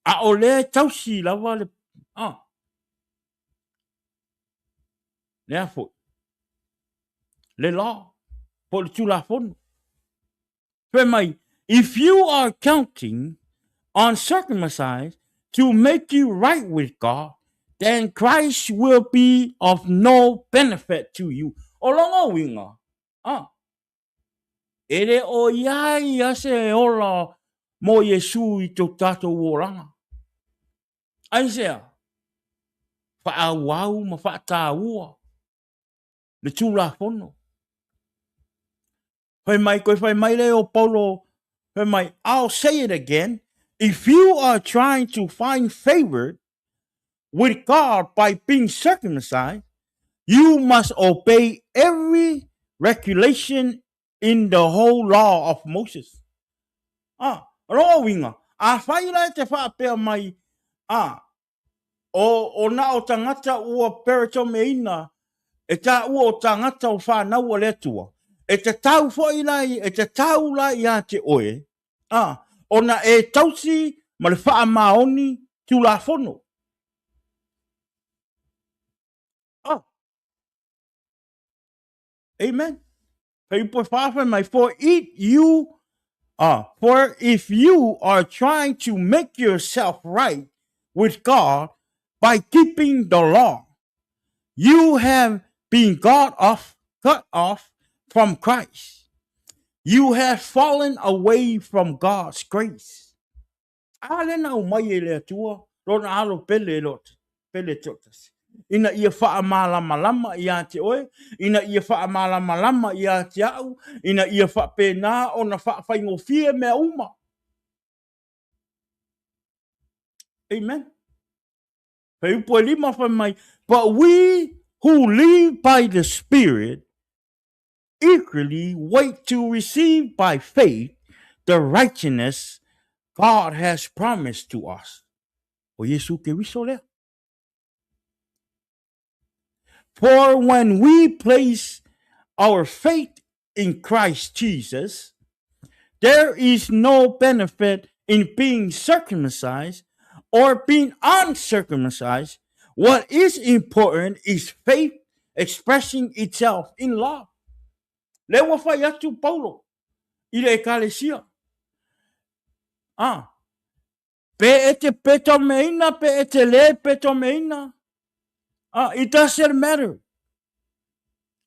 A o lea e tausi lava le... Ah. Le a foi? Le law. Po o le Tulafono. Fai mai, if you are counting on circumcised to make you right with God, then Christ will be of no benefit to you. O lona uiga, ah, e le o i ai ia se ola mo Iesu i to tatou olaga. Aisea? Faaauau ma faataua le Tulafono. Fai mai, koe fai mai le o Paulo, fai mai, I'll say it again, if you are trying to find favor with God by being circumcised, you must obey every regulation in the whole law of Moses. Ah, lona uiga, afai la e te faapea mai, ah, O, o na o tagata ua peretomeina e taua o tagata o whanau a le Atua, e tatau foi la, e tatau la ia te oe, a, ona e tausi ma le faamaoni Tulafono. Oh. Amen. Fuaiupu e 4 fai mai, for it you for if you are trying to make yourself right with God by keeping the law, you have been cut off, cut off from Christ. You have fallen away from God's grace. A lea na aumai e le Atua lona alo pele lo pele toatasi, ina ia faamalamalama ia te oe, ina ia faamalamalama ia te au, ina ia faapena ona faafaigofie mea uma. Amen. Fuaiupu e 5 fai mai, But we who live by the Spirit eagerly wait to receive by faith the righteousness God has promised to us. O Iesu Keriso lea. For when we place our faith in Christ Jesus, there is no benefit in being circumcised or being uncircumcised. What is important is faith expressing itself in love. Lea ua fai atu Paulo i le ekalesia. Ah, pe e te petomeina, pe e te le petomeina. Ah, it doesn't matter.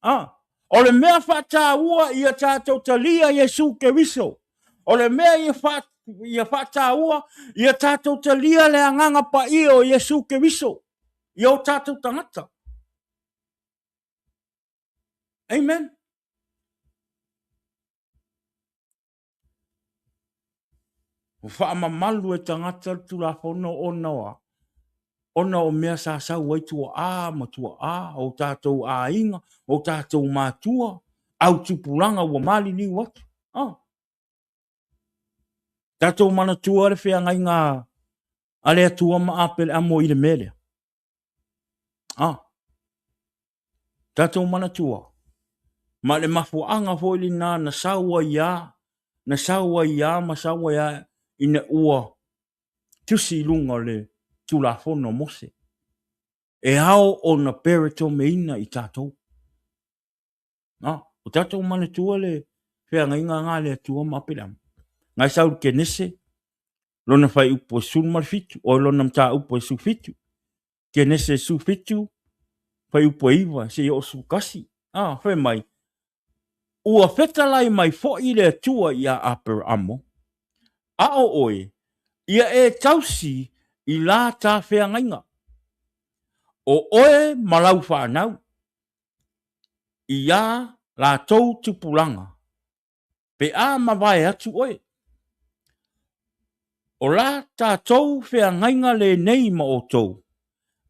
Ah, o le mea faataua ia tatou talia Iesu Keriso. O le mea ia fa ia faataua ia tatou talia le agaga paia o Iesu Keriso i o tatou tagata. Amen. Ua faamamalu e tagata le Tulafono ona o a? Ona o mea sa sau ai tuaa ma tuaa, o tatou aiga, o tatou matua, au tupulaga ua maliliu atu. Oh. Tatou manatua le feagaiga a le Atua ma Apeleamo i le mea lea. Ah. Tatou manatua, ma le mafuaaga foi lena na sau ai a, na sau ai a ma sau ai a ina ua tusi i luga o le Tulafono a Mose. E ao ona peretomeina i tatou. Na, o tatou manatua le feagaiga nga le Atua ma Apeleama. Ngai sau le Kenese, lona faiupu e 17, o lona mataupu e 17, Kenese 17, fuaiupu e 9 seia oo 11. A, fai mai, Ua fetalai mai foi le Atua iā Aperaamo, a o oe, ia e tausi i la ta feagaiga, o oe ma lau fanau, iā latou tupulaga, pe a mavae atu oe. O la tatou feagaiga lenei ma outou,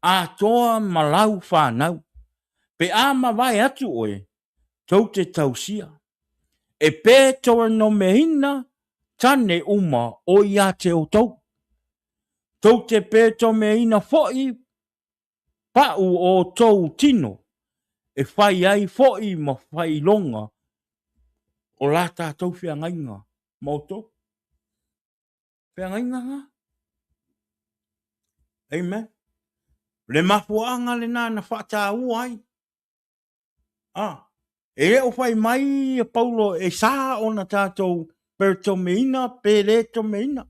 atoa ma lau fanau, pe a mavae atu oe, tou te tausia, e pe toenomeina tane uma o ia te outou. Tou te petomeina foi pau o outou tino, e fai ai foi ma failoga o la tatou feagaiga ma outou. Feagaiga na. Amen. Le mafuaaga lena na faataua ai. Ah, e le o fai mai e Paulo e sa ona tatou peretomeina pe le tomeina.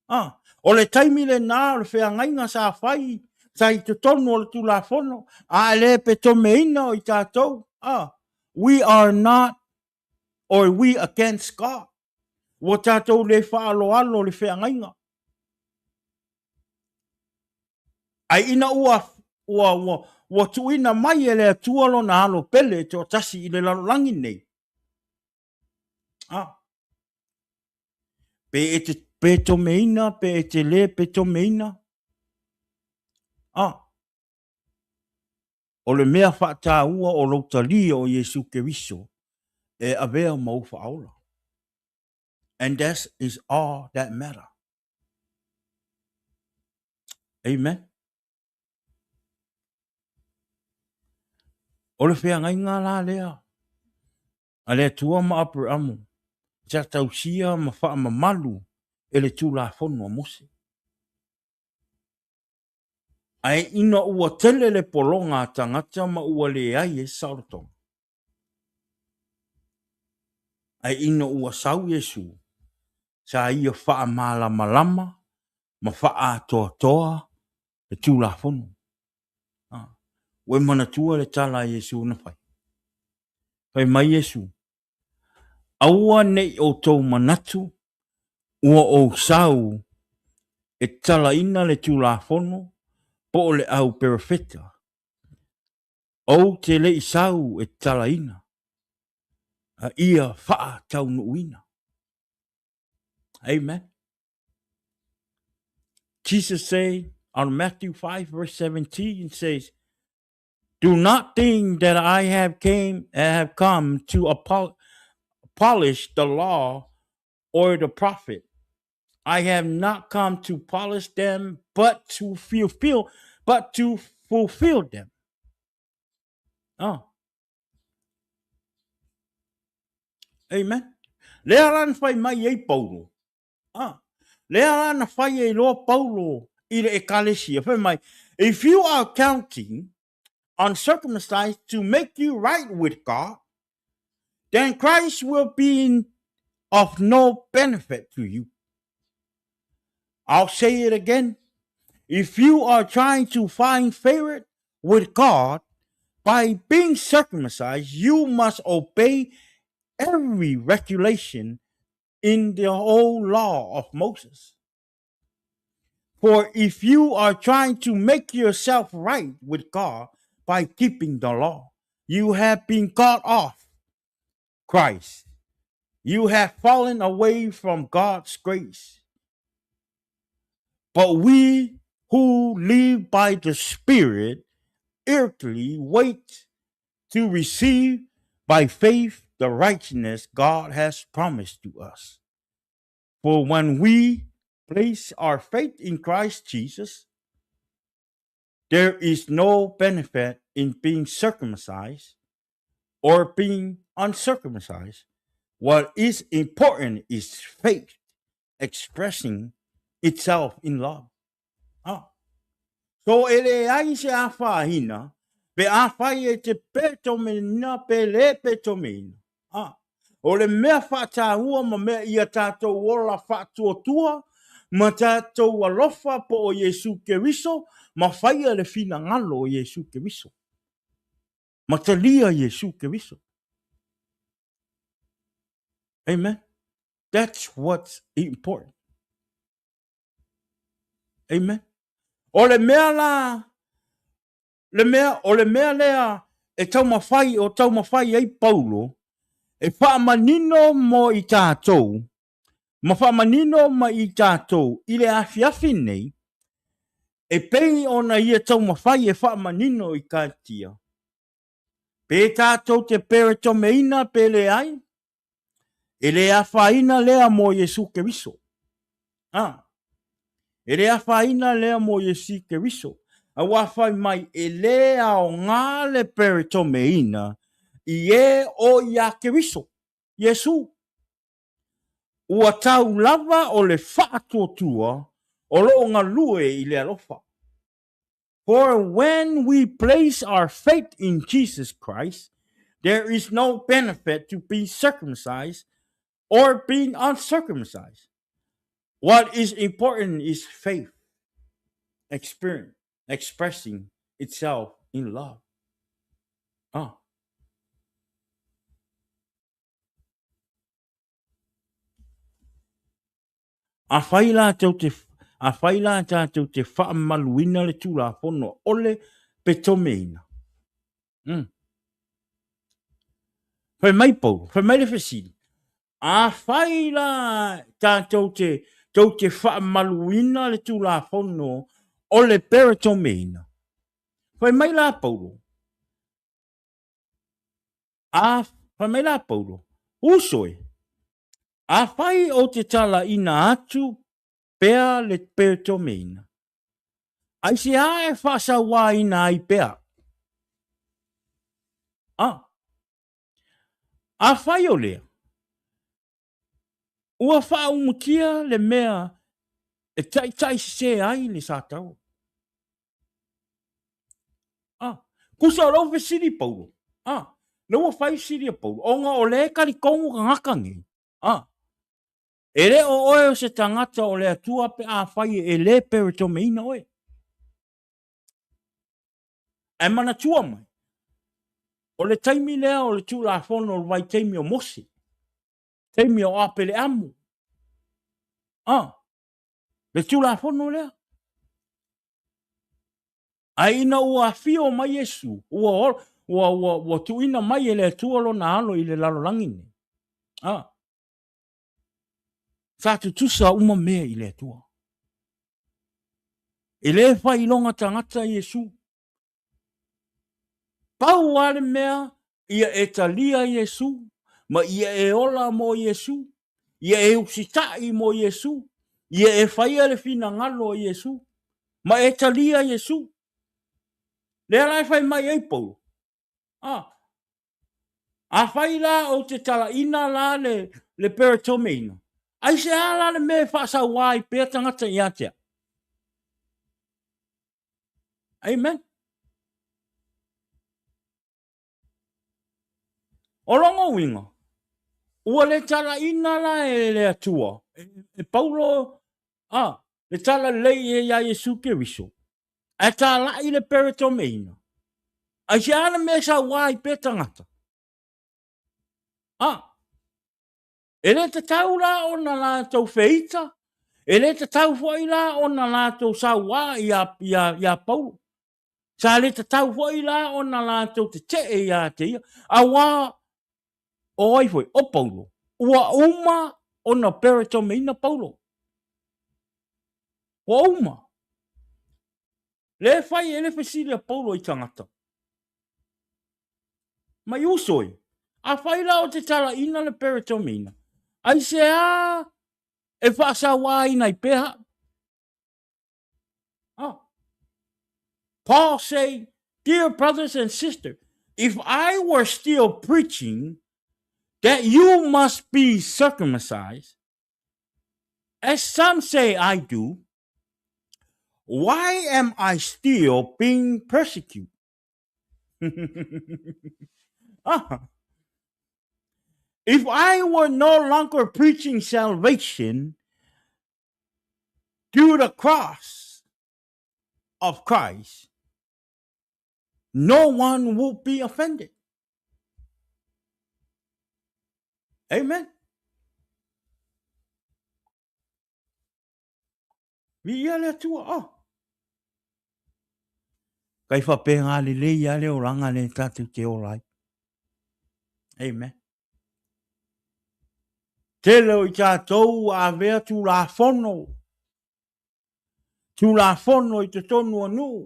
A, o le taimi lena o le feagaiga sa fai, sa i totonu o le Tulafono, a e le petomeina o i tatou, a, we are not or we against God. Ua tatou le faaaloalo le feagaiga. Ai ina ua, ua, ua, ua tuuina mai e le Atua lona alo pele e toatasi i le lalolagi nei, A. Pe e te petomeina, pe e te le petomeina. A. O le mea faataua o lou talia o Iesu Keriso e avea ma ou faaola. And that is all that matter. Amen. O le feagaiga la lea a le Atua ma Aperamo, sa tausia ma faamamalu e le Tulafono a Mose. Ae ina ua tele le pologa a tagata ma ua leai ai se saolotoga, ae ina ua sau Iesu, sa ia faamalamalama ma faaatoatoa le Tulafono. Ua e manatua le tala a Iesu na fai? Fai mai Iesu, Aua ne i outou manatu ua ou sau e talaina le Tulafono po o le au perofeta. Ou te le i sau e talaina, a ia faataunuuina. Amen. Jesus say on Matthew 5 verse 17 says, Do not think that I have came have come to abolish the law or the prophet. I have not come to polish them, but to fulfill, but to fulfill them. Oh. Amen. Lea la na fai mai ai Paulo. Ah. Lea la na fai ai loa Paulo i le ekalesia. Fai mai, If you are counting on circumcised to make you right with God, then Christ will be of no benefit to you. I'll say it again. If you are trying to find favor with God by being circumcised, you must obey every regulation in the old law of Moses. For if you are trying to make yourself right with God by keeping the law, you have been cut off Christ. You have fallen away from God's grace. But we who live by the Spirit eagerly wait to receive by faith the righteousness God has promised to us. For when we place our faith in Christ Jesus, there is no benefit in being circumcised or being uncircumcised. What is important is faith expressing itself in love. Ah. So e leai se afaina, pe afai e te petomina pe le petomina. Ah. O le mea faataua ma mea ia tātou ola faatuatua, ma tātou alofa po o Iesu Keriso, ma whaia le finagalo o Iesu Keriso. Ma talia Iesu Keriso. Amen. That's what's important. Amen. O le mea la, le mea, o le mea lea e taumafai, o taumafai ai Paulo, e faamanino mo i tātou, ma faamanino ma i tātou i le afiafi nei, e pei ona ia taumafai e faamanino i Karatia. Pe tātou te peretomeina pe leai, e le afaina lea mo Iesu Keriso. Ah. E le afaina lea mo Iesu Keriso. Aua fai mai e le aoga le peretomeina i e o ia Keriso. Iesu. Ua tau lava o le faatuatua o loo galue i le alofa. For when we place our faith in Jesus Christ, there is no benefit to be circumcised or being uncircumcised. What is important is faith experience, expressing itself in love. Ah. Afai la tou te afai la tātou te faamaluina le Tulafono ole petomeina. Fai mai Paulo, fai mai le fesili. Afai la tātou te tou te faamaluina le Tulafono o le peretomeina. Fai mai la Paulo. A, fai mai la Paulo, uso e, afai ou te talaina atu pea le peretomeina, aisea e faasauaina ai pea? A, afai o lea, ua faaumutia le mea e taitaisese ai le Satao. Ah, kusa o lau fesili Paulo. Ah, le ua fai fesili a Paulo. Ona o le talitongo tagata nei. Ah, e le o oe o se tagata o le Atua pe afai e le peretomeina oe. Ae manatua mai, o le taimi lea o le Tulafono o le vaitaimi o Mose, taimi o Apeleamu. Ah, le Tulafono lea. Ae ina ua afio mai Iesu, ua, ua, ua, ua tuuina mai e le Atua lona alo i le lalolagi nei. Ah. Sa tutusa uma mea i le Atua. E le failoga tagata Iesu. Pau lava le mea, ia e talia Iesu, ma ia e ola mo Iesu, ia e usitai mo Iesu, ia e faia le finagalo o Iesu, ma e talia Iesu. Lea la e fai mai ai Paulo. Ah. Afai la ou te talaina la le, le peretomeina, aisea la le mea e faasauā ai pea tagata ia te au? Amen. O lona uiga, ua le talaina la e le Atua, e Paulo, a, le talalelei iā Iesu Keriso, ae talai le peretomeina. Aisea le mea e sauā ai pea tagata? A, e le tatau la ona latou feita, e le tatau foi la ona latou sauā iā Paulo. Sa le tatau foi la ona latou tetee ia te ia, auā o ai foi? O Paulo. Ua uma ona peretomeina Paulo. Ua uma. Le fai e le fesili a Paulo i tagata. Mai uso e, afai la o te talaina le peretomeina, aisea e faasauāina ai pea ha'u? Oh. Paul say, dear brothers and sisters, if I were still preaching that you must be circumcised, as some say I do, why am I still being persecuted? ah. If I were no longer preaching salvation through the cross of Christ, no one will be offended. Amen. Viia le Atua, oh. Kai whapenga lelei ia le oranga le tātou te ora ai. Amen. Tele o i tātou a avea tūlāfono. Tūlāfono i totonu o nuu.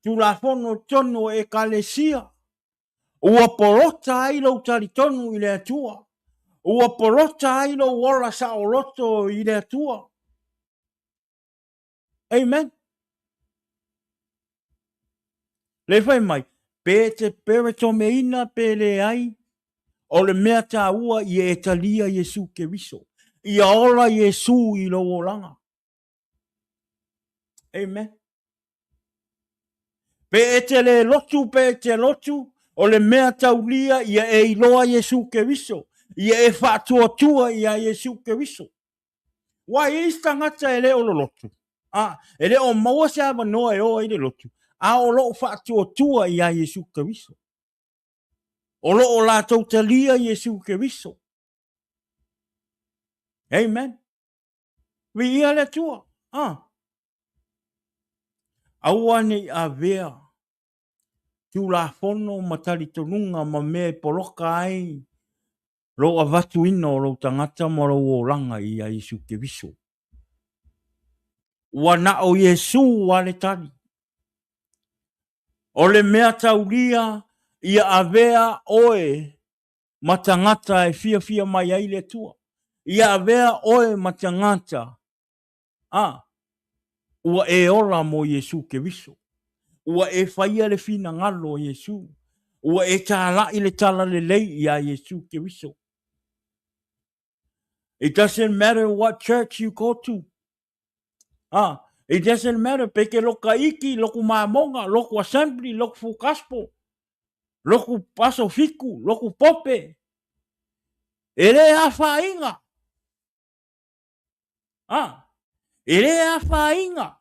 Tūlāfono i totonu o ekalesia. Ua polota ai lou talitonu i le Atua. Ua polota ai lou ola saoloto i le Atua. Amen. Le fai mai, pe te peretomeina pe leai, o le mea tāua ia e talia Iesu Keriso. Ia ola Iesu i lou olaga. Amen. Pe e te le lotu, pe e te lotu, o le mea taulia ia e iloa Iesu Keriso, ia e faatuatua iā Iesu Keriso. Ua i ai isi tagata e le o lolotu, a e le o maua se avanoa e o ai le lotu, a o lo o faatuatua iā Iesu Keriso. O lo o latou talia Iesu Keriso. Amen. Viia le Atua. Ah. Aua ne i avea Tulafono ma talitonuga ma mea e poloka ai lou avatuina o lou tagata ma lou olaga ia Iesu Keriso. Ua na o Iesu a le tali. O le mea taulia ia avea oe ma tagata e fiafia mai ai le Atua. Ia avea oe ma tagata a ua e ola mo Iesu Keriso. Ua e faia le finagalo o Iesu. Ua e tālaʻi le talalelei iā Iesu Keriso. It doesn't matter what church you go to. Ah, it doesn't matter pe ke loka iki, loku mamoga, loku assembly, loku full gospel, loku aso fiku, loku pope. E le afainga. Ah, e le afainga.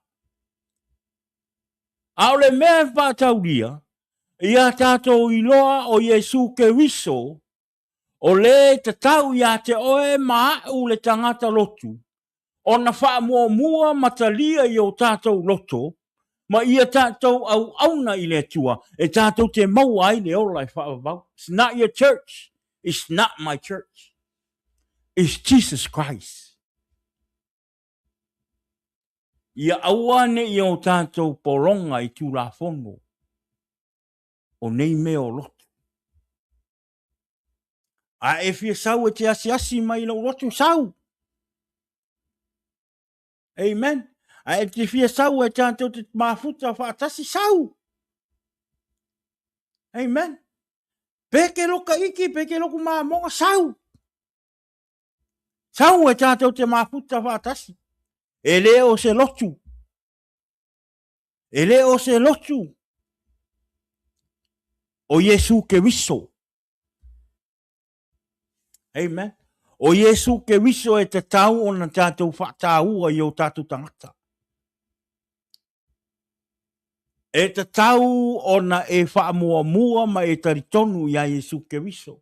A o le mea e whaatauria, ia tātou iloa o Iesu Keriso, o le tatau iā te oe ma aʻu le tagata lotu, ona faamuamua ma talia i o tātou loto, ma ia tātou auauna i le Atua, e tātou te maua ai le ola e faavavau. It's not your church. It's not my church. It's Jesus Christ. Ia aua ne i o tātou polonga i Tulafono o nei mea o lotu. A e fia sau e te asiasi mai i lou lotu, sau! Amen. A e te fia sau e tātou te mafuta whaatasi, sau! Amen. Peke loka iki, peke loku māmonga, sau! Sau e tātou te mafuta whaatasi. E le o se lotu. E le o se lotu o Iesu Keriso. Amen. O Iesu Keriso e tatau ona tatou faataua i o tatou tagata. E tatau ona e faamuamua ma e talitonu iā Iesu Keriso.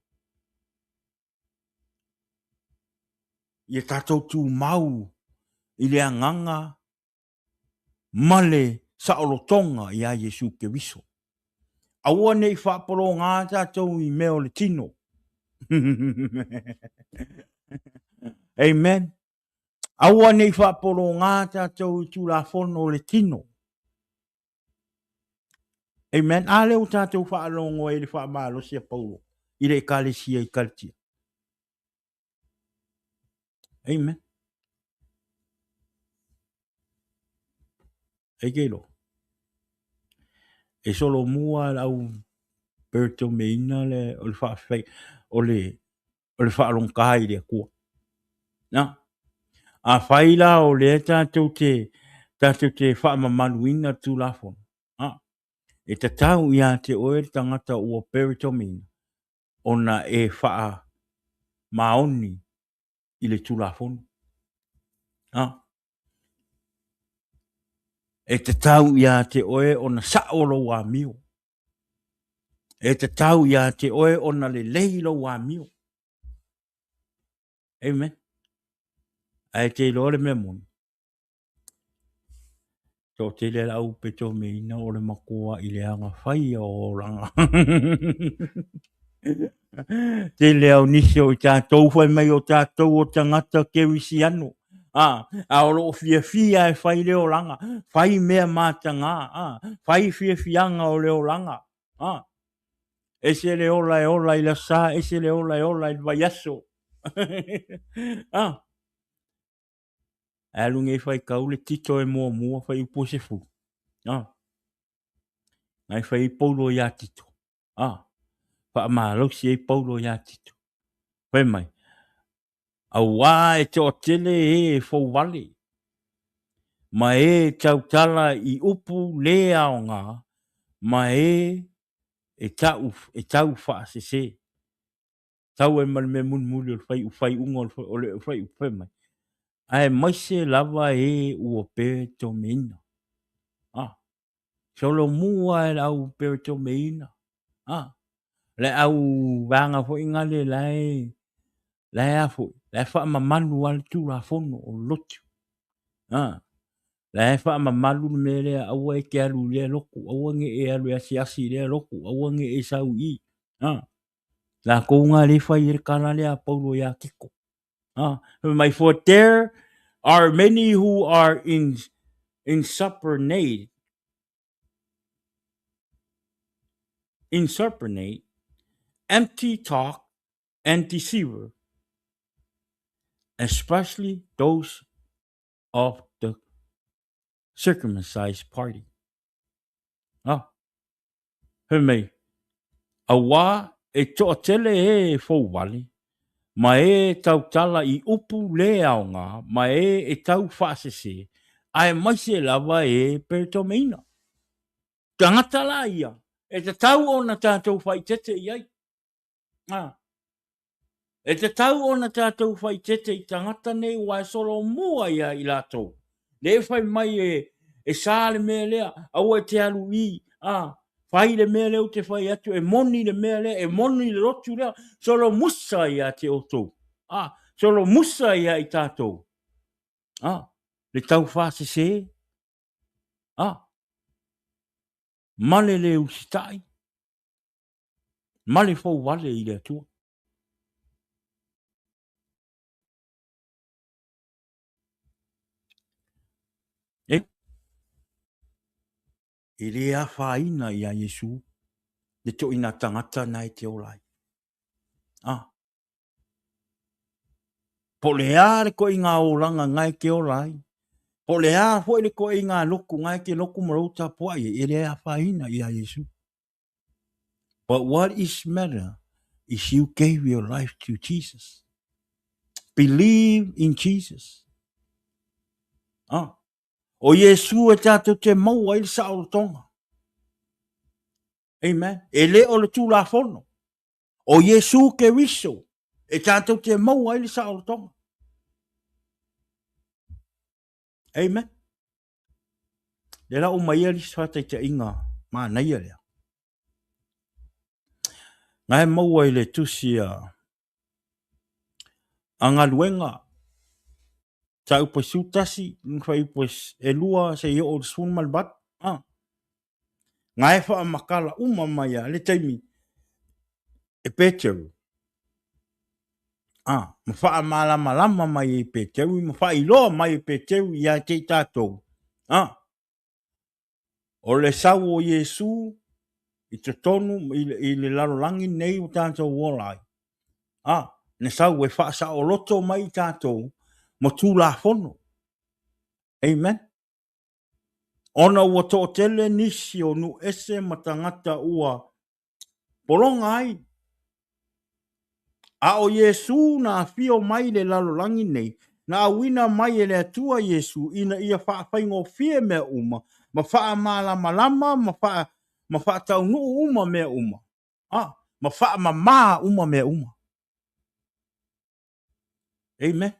Ia tatou tumau i le agaga ma le saolotoga iā Iesu Keriso. Aua ne i faapologā tatou i mea o le tino. Amen. Aua ne i faapologā tatou i Tulafono o le tino. Amen. A lea ua tatou faalogo ai i le faamalosi a Paulo i le Ekalesia i Kalitia. Amen. E ke iloa. E solomua le au peretomeina le o le faafetai o le o le faalogogata i le Atua. Na. Afai la o lea tatou te tatou te faamamaluina le Tulafono, a, e tatau ia te oe le tagata ua peretomeina ona e faamaoni i le Tulafono. A. E tatau ia te oe ona sao lou amio. E tatau ia te oe ona lelei lou amio. Amen. Ae te iloa le mea moni. Toatele le au petomeina o le matua i leaga faia o olaga. Tele au nisi o i tatou fai mai o tatou o tagata kerisiano. A, a o loo fiafia e fai le olaga, fai mea mataga, a, fai fiafiaga o le olaga. A, ese le ola e ola i le asa, ese le ola e ola i le vaiaso. A, Ae alu nei faitau le Tito e muamua fai upu e 10. Ah. Nai fai ai Paulo iā Tito. Ah. Faamalosi ai Paulo iā Tito. Fai mai, auā e toatele e e fouvale, ma e tautala i upu lē aoga, ma e e tau, e tau faasese. Tau ai ma le mea mulimuli o le fai, faiuga o le fai, fai mai. Aemaise lava e ua peretomeina. Ah, solomua e le au peretomeina. Ah, le au vaega foi ngale la e, la e a foi, la e faamamalu a le Tulafono o le lotu. Ah, la e faamamalu le mea lea, aua e te alu i lea lotu, aua ne i e alu e asiasi i lea lotu, aua ne i e sau i i. Ah, Lakou nga le fai ai le tala lea a Paulo iā Tito. Ah, fai mai, for there are many who are in, insupernate, insupernate, empty talk and deceiver, especially those of the circumcised party. Ah, Fai mai, Auā e toatele ē e fouvale, ma ē tautala i upu lē aoga, ma ē e tau faasese, aemaise lava ē peretomeina. Tagata la ia, e tatau ona tatou faaitete i ai. Ā. E tatau ona tatou faaeteete i tagata nei aua e solomua ia i latou. Le fai mai e, e sa le mea lea, aua e te alu i, ā, fai le mea lea ou te fai atu, e moni le mea lea, e moni le lotu lea, solomusa ia te outou, ā, solomusa ia i tatou, ā, le taufaasese, ā, ma le le usitai, ma le fouvale i le Atua. E, e le afaina iā Iesu le toʻina tagata na e te ola ai. Ah. Po o le a le koʻiga olaga na e te ola ai, po o le a foi le koʻiga lotu na e te lotu ma lou tapuai ai, e le afaina iā Iesu. But what is matter is you gave your life to Jesus. Believe in Jesus. Ah. O Iesu e tatou te maua ai le saolotoga. Amen. E le o le Tulafono. O Iesu Keriso e tatou te maua ai le saolotoga. Amen. Lea la uma ia lisi faataitaiga manaia lea. Na e maua i le tusi a a galuega mataupu e 11 fuaiupu e 2 seia oo i le 18. Ah. Na e faamatala uma mai a le taimi e Peteru. Ah, ma faamalamalama mai e Peteru ma faailoa mai e Peteru ia te i tatou. Ah, O le sau o Iesu i totonu i le lalolagi nei ua tatou ola ai, a, na sau e faasaoloto mai i tatou ma Tulafono. Amen. Ona ua toatele nisi o nuu ese ma tagata ua pologa ai. A o Iesu na afio mai i le lalolagi nei, na auina mai e le Atua Iesu ina ia faafaigofie mea uma, ma faamalamalama ma, faa, ma faataunuu uma mea uma, a, ma faamamā uma mea uma. Amen.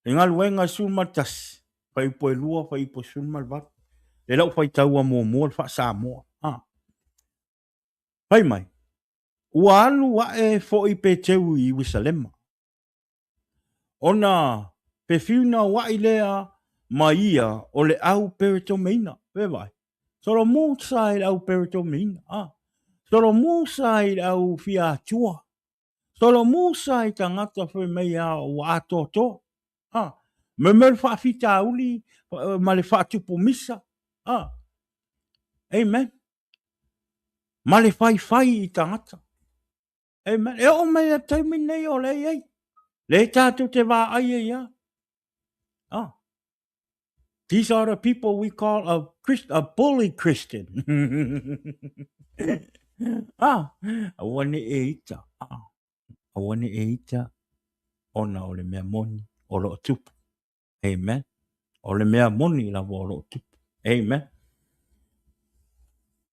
Le galuega e 11, fuaiupu e 2, fuaiupu e 18. Le lau faitaua muamua le faa-Samoa. Ha. Fai mai, ua alu ae foi Peteru i Ierusalema. Ona fefinauai lea ma ia o le au peretomeina. Fe vai. Solo musa i le au peretomeina. Ha. Solo musa i le au fia atua. Solo musa i tagata fai mai a ua atoatoa. Ha. Me me le faafitauli ma le faatupu misa. Ha. Amen. Ma le faifai i tagata. Amen. E oo mai le taimi nei o lea i ai. Le tātou te vaai ai a. Ah. These are the people we call a, Christ, a bully Christian. ah, aua ne e ita. Ah, aua ne e ita ona o le mea moni o loo tupu. Amen. O le mea moni lava o loo tupu. Amen.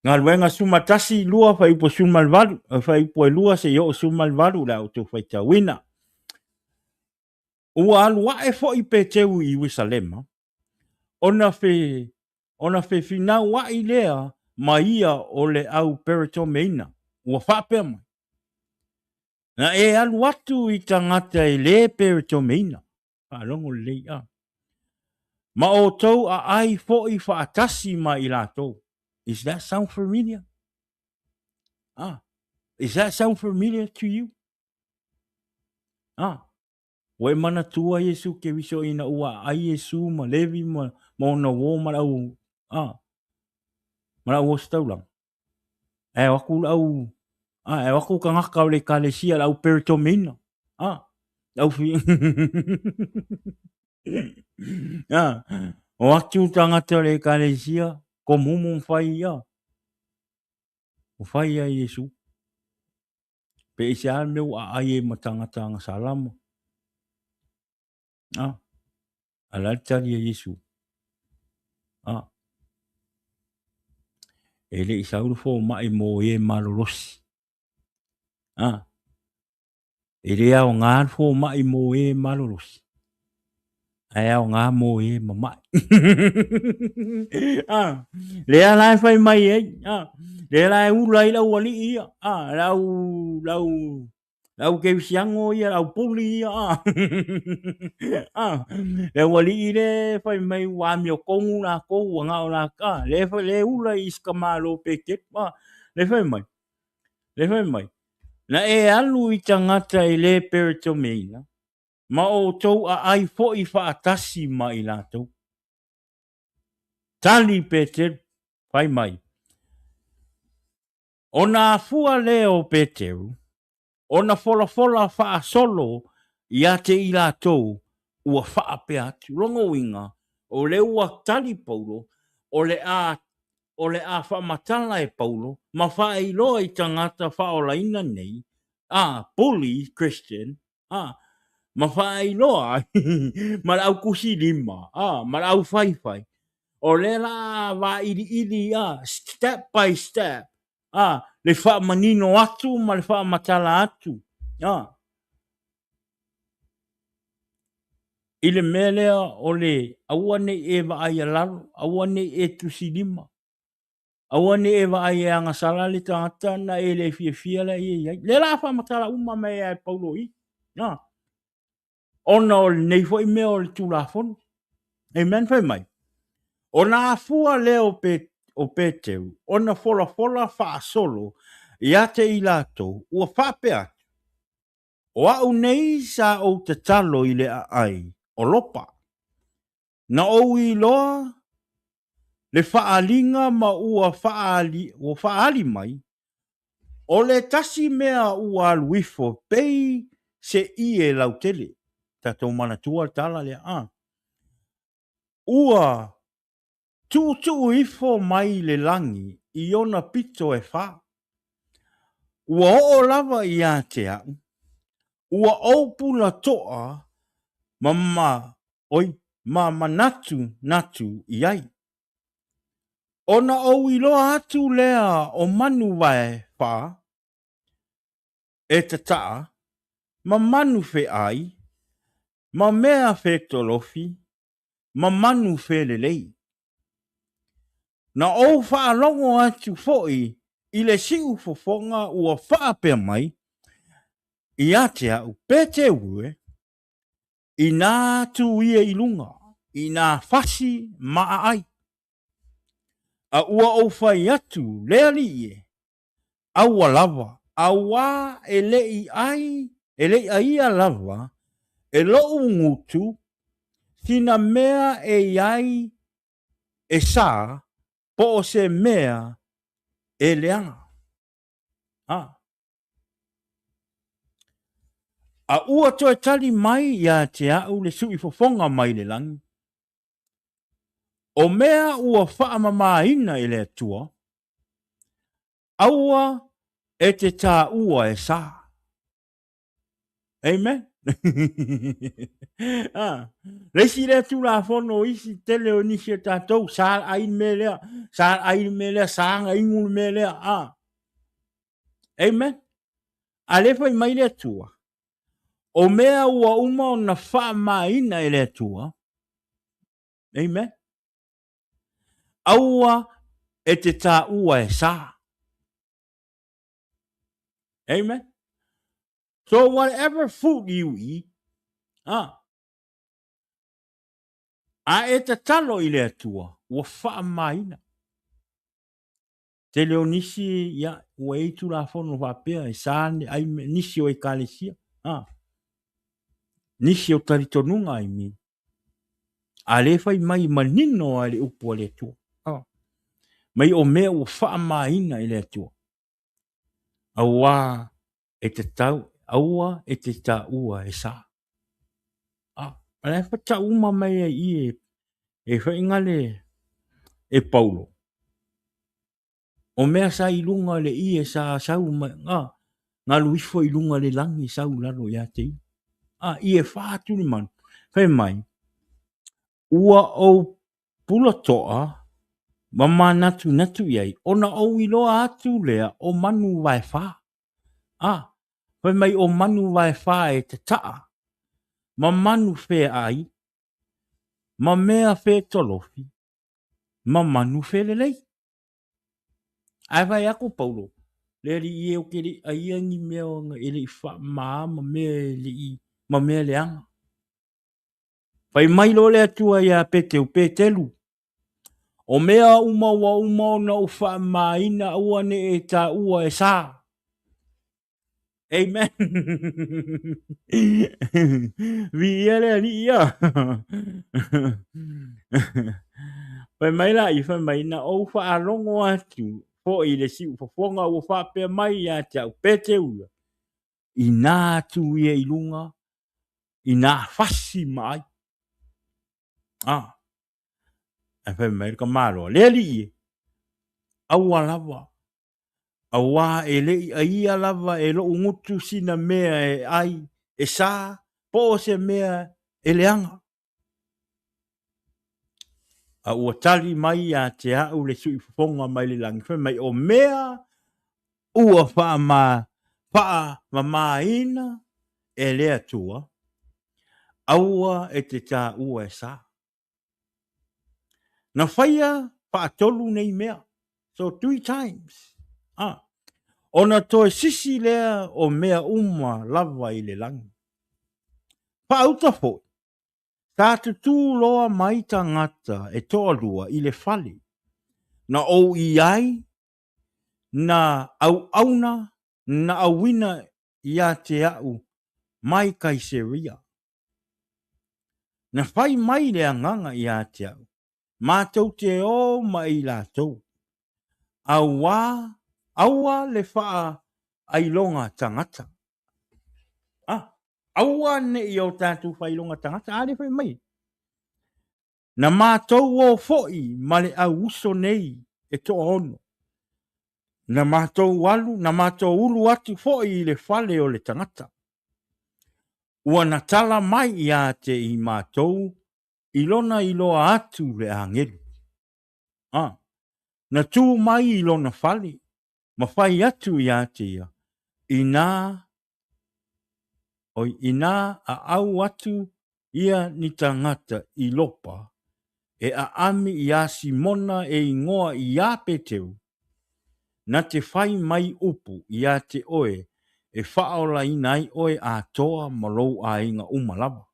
Galuega 11, 2, fuaiupu 18, fuaiupu e 2 seia oo 18 le a outou faitauina. Ua alu ae foi Peteru i Ierusalema, ona fe, ona fefinauai lea ma ia o le au peretomeina, ua faapea mai, Na e alu atu i tagata e lē peretomeina, faalogo lelei a, ma outou aai foi faatasi ma i latou. Is that sound familiar? Ah, is that sound familiar to you? Ah, ua e manatua Iesu Keriso ina ua aai Iesu ma Levi ma, ma ona uō ma le au, ah, ma le au ositaulaga. Ae o atu le au, ah, ae o atu tagata o le ekalesia le au peretomeina. Ah, le au fi... ah, o atu tagata o le ekalesia, komumu ma fai ia. O fai ia Iesu. Pe i se a le mea ua aai ai ma tagata agasala ma. A, a la le tali a Iesu. A, e le i sau le fomai mo e malolosi. A, E le aoga le fomai mō e malolosi, ae aoga mō e mamae. ah, lea la e fai mai ai, ah, lea la e ula ai le aualii ia, ah, le au, le au, le au kerisiano ia, le au puli ia, ah. ah, le aualii le fai mai ua amiotonu lakou, ua na o la, ah, le, le ula i isi tamālo pekelu, ah, le fai mai, le fai mai, Na e alu i tagata e lē peretomeina, ma outou aai foi faatasi ma i latou. Tali Peteru, fai mai, Ona afua lea o Peteru, ona folafola faasolo ia te i latou ua faapea atu. Lona uiga, o lea ua tali Paulo, o le a o le a faamatala e Paulo ma faailoa i tagata faaolaina nei, a, bully Christian, a, ma faailoa ai ma le au tusi lima, a, ma le au faifai, o lea la a vailiili, a, step by step, a, le faamanino atu ma le faamatala atu, a, i le mea lea o le aua ne i e vaai a lalo, aua ne i e tusi lima, aua ne i e vaai e agasala le tagata na e le fiafia la e i ai. Lea la a faamatala uma mai e Paulo i, a, ona o lenei foi mea o le Tulafono. Amen. Fai mai, ona afua lea o, Pe, o Peteru, ona folafola faasolo ia te i latou, ua faapea atu, O au nei sa ou tatalo i le aai o Lopa. Na ou iloa le faaaliga ma ua faaali, ua faaali mai, o le tasi mea ua alu ifo pei se ie lautele. Tatou manatua le tala lea, a. Ua tuutuu ifo mai le lagi i ona pito e fa. Ua oo lava ia te au, ua ou pulatoa ma ma, oi, ma manatu natu i ai. Ona ou iloa atu lea o manu vae fa e tataa, ma manu feai, ma mea fetolofi, ma manu felelei. Na ou faalogo atu foi i le siufofoga ua faapea mai ia te au, Peteru e, inā tu ia i luga, inā fasi ma aai. A ua ou fai atu, le Alii e, aua lava, auā e le i ai, e le i aia lava e loʻu gutu sina mea e i ai e sa po o se mea e leaga. A. A ua toe tali mai ia te au le suifofoga mai le lagi, o mea ua faamamaina e le Atua, aua e te taua e sa. Amen. Ah, le isi lea tulafono isi tele o nisi o tatou, sa ai le mea lea, sa ai le mea lea, sa aga inu le mea lea. Ah. Amen. A le fai mai le Atua, o mea ua uma ona faamaina e le Atua. Amen. Aua e te taua e sa. Amen. So whatever food you eat, ah, a e tatalo i le Atua, ua faamamaina. Tele o nisi, ia, ua i ai tulafono faapea e sa ne ai nisi o ekalesia, ah, nisi o talitonuga, I mean. A le fai mai manino a le upu a le Atua. Ah. Mai o mea ua faamamaina i le Atua. Auā e te tau, aua e te taua e sa. A, a la e whatau uma mai ai i e, e whaingale e Paulo. O mea sa i lunga le i e sa sau mai, nga, ngalu ifo i lunga le langi sau lalo ia te i. A, i e wha atu le manu. Whai mai, Ua ou pulatoa ma manatunatu i ai, ona ou iloa atu lea o manu vaefa. A, fai mai o manu vaefa e tataa, ma manu feaai, ma mea fetolofi, ma manu felelei. Ae fai atu Paulo, le alii e ou te le i aia ni mea e le i faamama ma mea e le i, ma mea leaga. Fai mai loa le Atua iā Peteu, Petelu, o mea uma ua uma ona ou faamamaina aua ne e taua e sa. Amen. Viia le Alii ia. Fai mai la i, fai mai, na ou faalogo atu foi i le siufofoga ua faapea mai ia te au, Peteu ia, inā atu ia i luga, inā fasi ma ai. Ah, ae fai mai le tamaloa, le alii e, aua lava, auā e le i aia lava e lou gutu sina mea e ai, e sa, Po o se mea e leaga. A ua tali mai ia te au le suifofoga mai le lagi, fai mai, o mea ua faamamaina e le Atua, aua e te taua e sa. Na faia faatolu nei mea, so three times, ona toe sisi lea o mea uma lava i le lagi. Faauta foi, sa tutū loa mai tagata e toalua i le fale na ou i ai na auauna na auina ia te au mai Kaisaria. Na fai mai le Agaga ia te au, matou te o ma i latou, auā, aua le faailoga tagata. Ah, aua ne i o tatou faailoga tagata. A lea fai mai. Na matou o foi ma le au uso nei e toaono. Na matou alu, na matou ulu atu foi i le fale o le tagata. Ua na tala mai ia te i matou i lona iloa atu le agelu. A, na tu mai i lona fale ma fai atu ia te ia, inā, oi, inā aau atu ia ni tagata i Lopa e aami iā Simona e ingoa iā Peteru, na te fai mai upu ia te oe e faaolaina ai oe atoa ma lou aiga uma lava.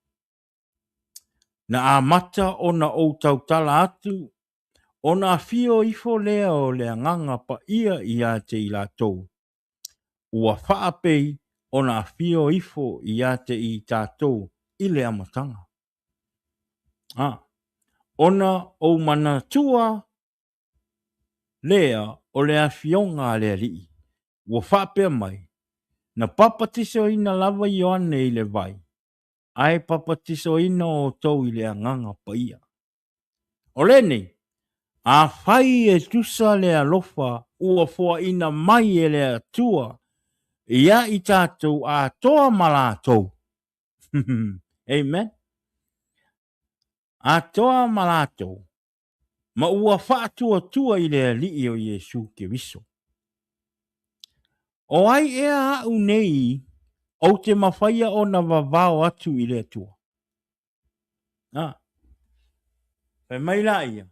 Na amata ona ou tautala atu, ona afio ifo lea o le Agaga Paia ia te i latou, ua faapei ona afio ifo ia te i tatou i le amataga. A, ona ou manatua lea o le afioga a le Alii, ua faapea mai, Na papatisoina lava Ioane i le vai, ae papatisoina outou i le Agaga Paia. O lenei, afai e tusa le alofa ua foaina mai e le Atua ia i tatou atoa ma latou. Amen. Atoa ma latou, ma ua faatuatua i le Alii o Iesu Keriso. O ai ea au nei ou te mafaia ona vavao atu i le Atua? A, fai mai la ia,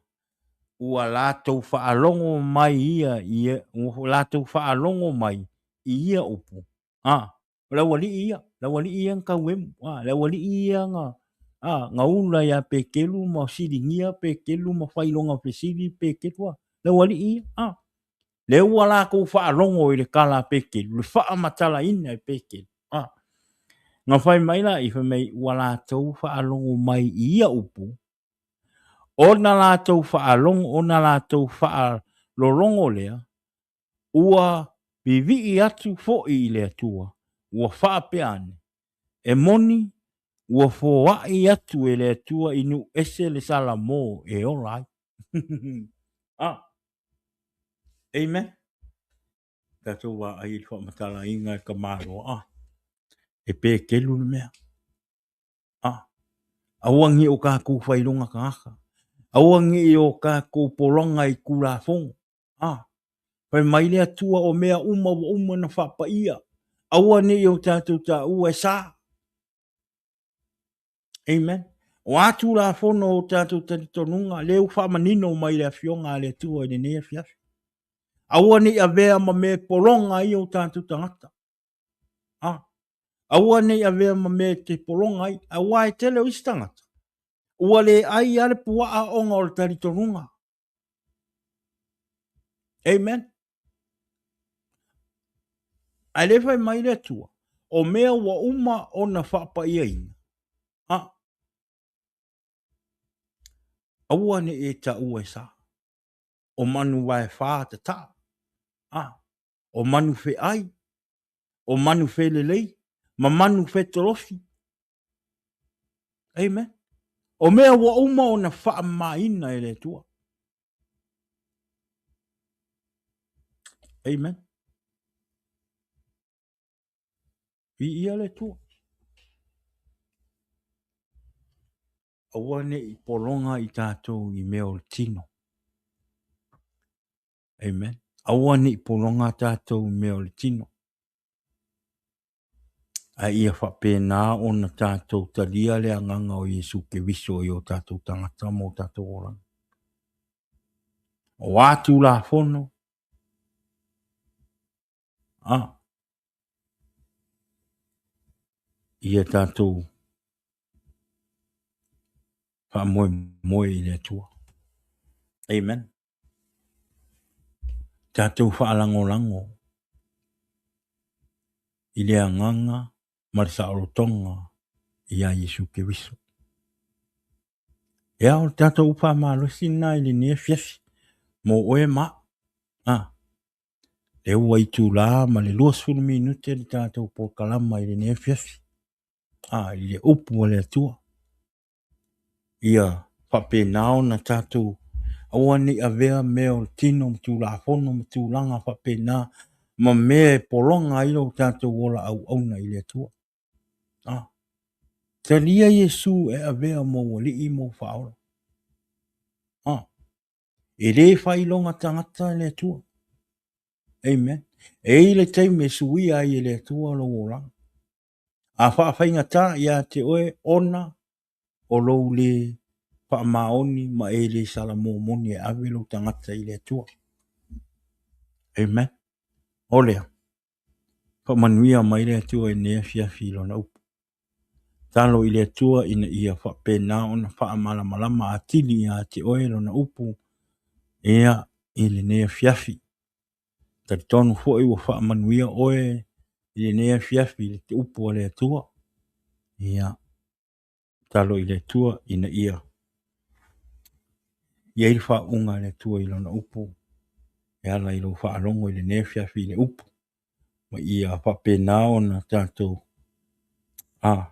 ua latou faalogo mai ia, ia ua latou faalogo mai i ia upu. A, o le aualii ia, le aualii ia na tauemu, a, le aualii ia na, a, na ula ia Petelu ma siligia Petelu ma fai lona fesili Petelu, a, le aualii ia, a. Lea ua latou faalogo i le tala a Petelu, le faamatalaina e Petelu, a. Na fai mai la i, fai mai, ua latou faalogo mai i ia upu, ona latou faalogo, ona latou faalologo lea, ua vivii atu foi i le Atua, ua faapea ane, e moni, ua foai atu e le Atua i nuu ese le Salamo e ola ai. Ah. Amen. Tatou vaai i le faamatalaina e tamaloa. Ah. E Petelu le mea. Ah. Aua ne i o tatou failoga tagata. Aua ne i o tatou pologa i Tulafono. Ah. Fai mai le Atua o mea uma ua uma na faapaia. Aua ne i o tatou taua e sa. Amen. O a tulafono o tatou talitonuga, lea ua faamanino mai le Afioga a le Atua i lenei afiafi. Aua ne i avea ma mea e pologa ai o tatou tagata. Ah. Aua ne i avea ma mea e te pologa ai. Aua e tele o isi tagata. Ua le ai lava le puaa ona o le talitonuga. Amen. Ae le fai mai le Atua, o mea ua uma ona faapaiaina, a, aua ne i e taua e sa, o manu vaefā tataa, a, o manu feai, o manu felelei, ma manu fetolofi. Amen. O mea ua uma ona faamamaina e le Atua. Amen. Viia le Atua. Aua ne i pologa i tatou i mea o le tino. Amen. Aua ne i pologa tatou i mea o le tino. A ia faapena ona tatou talia le agaga o Iesu Keriso i o tatou tagata ma o tatou olaga. O a tulafono, a, ia tatou faamoemoe i le Atua. Amen. Tatou faalagolago i le agaga ma le saolotoga iā Iesu Keriso. Ia, o le tatou upu faamalosi lena i lenei afiafi mo oe ma au. A, lea ua itulā ma le 20 minute le tatou polokalama i lenei afiafi. A, i le upu a le Atua. Ia faapena ona tatou aua ne i avea mea o le tino ma tulafono ma tulaga faapena ma mea e pologa ai lo tatou ola auauna i le Atua. Ah. Talia Iesu e avea mou alii mou faaola. Ah. E le faailoga tagata le Atua. Amen. E i le taimi e suia ai e le Atua lou olaga. A faafaigata ia te oe ona o lou le faamaoni ma e le salamomoni e ave lou tagata i le Atua. Amen. O lea, faamanuia mai le Atua i lenei afiafi i Lona upu. Talo i le Atua ina ia faapena ona faamalamalama atili ia te oe Lona upu, ia, i lenei afiafi. Talitonu foi ua faamanuia oe i lenei afiafi i le upu a le Atua. Ia, talo i le Atua ina ia i ai le faauuga a le Atua i Lona upu e ala i lou faalogo i lenei afiafi i le upu, ma ia faapena ona tatou a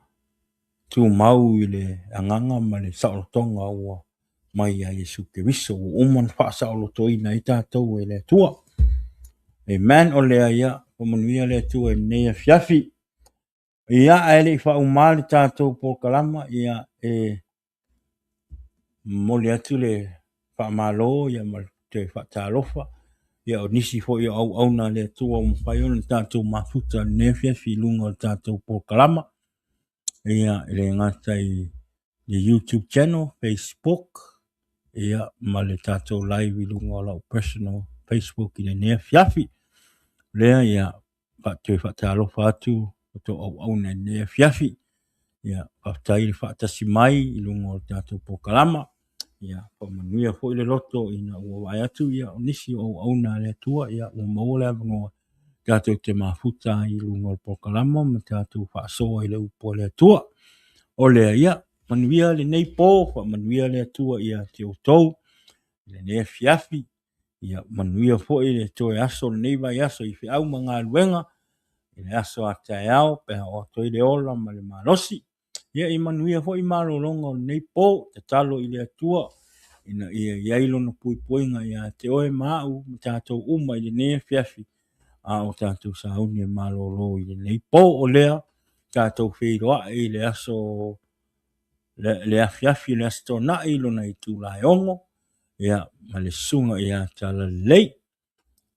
tumau i le agaga ma le saolotoga ua mai ia Iesu Keriso, ua uma ona faasaolotoina ai tatou e le Atua. Amen. O lea ia, faamanuia le Atua i lenei afiafi. Ia, ae le i faauma le tatou polokalama, ia, e momoli atu le faamalo ia ma le toe faatalofa ia o nisi foi o auauna a le Atua ua mafai ona tatou mafuta i lenei afiafi i luga o le tatou polokalama. Ia, e le gata i le YouTube channel, Facebook, ia, ma le tatou live i luga o lau personal Facebook i lenei afiafi. Lea, ia, toe faatalofa atu o tou auauna i lenei afiafi. Ia, faafetai le faatasi mai i luga o le tatou polokalama. Ia, faamanuia foi le loto ina ua vaai atu ia o nisi o auauna a le Atua, ia ua maua le avanoa tatou te mafuta ai i luga o le polokalama ma tatou faasoa i le upu a le Atua. O lea, ia, manuia lenei po, faamanuia le Atua ia te outou i lenei afiafi. Ia manuia foi le toe aso o lenei vaiaso i feau ma galuega i le aso a taeao pe a oo atu ai le ola ma le malosi. Ia i manuia foi malologa o lenei po, tatalo i le Atua ina ia i ai lona puipuiga ia te oe ma au ma tatou uma i lenei afiafi a o tatou sauni e malolo i lenei po. O lea tatou feiloai i le aso le afiafi o le Aso Toonai lona itula e 6, ia, ma le susuga ia Talalelei.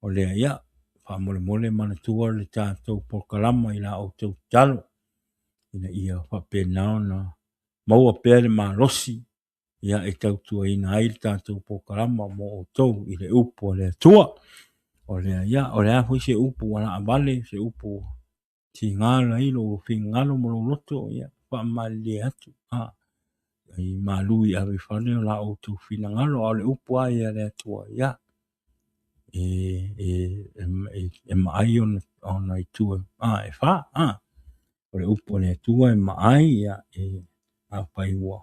O lea, ia, faamolemole manatua le tatou polokalama i la outou tatalo, ina ia faapena ona maua pea le malosi, ia, e tautuaina ai le tatou polokalama mo outou i le upu a le Atua. O lea, ia, o le a foi se upu ua laavale, se upu ua tiga ai lou finagalo ma lou loto, ia faamalilie atu, a i malu i ave i fale o la outou finagalo, a o le upu lava ia a le Atua, ia e maai ona itu e fa, a o le upu a le Atua e maai, ia e afai ua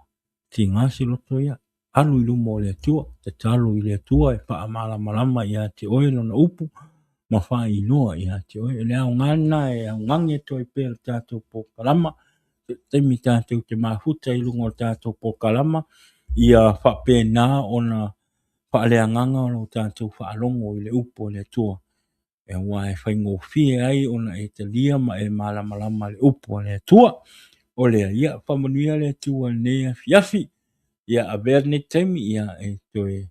tiga se loto, ia alu i luma o le Atua, tatalo i le Atua e faamalamalama ia te oe lona upu ma faailoa ia te oe. O le aoga lena e augage atu ai pea le tatou polokalama, taimi tatou te mafuta i luga o le tatou polokalama, ia faapena ona faaleagaga lo tatou faalogo i le upu a le Atua, aua e faigofie ai ona e talia ma e malamalama le upu a le Atua. O lea, ia faamanuia le Atua i lenei afiafi. Ia avea lenei taimi ia e toe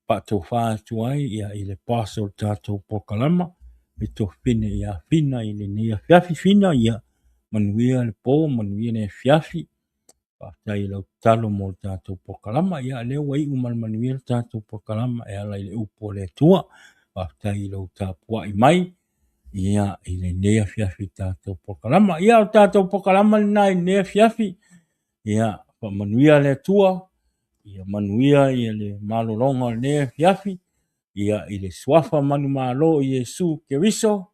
faatofa atu ai ia i le boss o le tatou polokalama le tuafafine ia Fina i lenei afiafi. Fina, ia manuia le po, manuia le afiafi. Faafetai i lau tatalo mo le tatou polokalama. Ia lea ua iu ma le manuia le tatou polokalama e ala i le upu a le Atua. Faafetai i lou tapuai mai ia i lenei afiafi i le tatou polokalama. Ia o le tatou polokalama lena i lenei afiafi. Ia faamanuia le Atua, ia manuia ia le malologa o lenei afiafi, ia i le suafa manumalo o Iesu Keriso.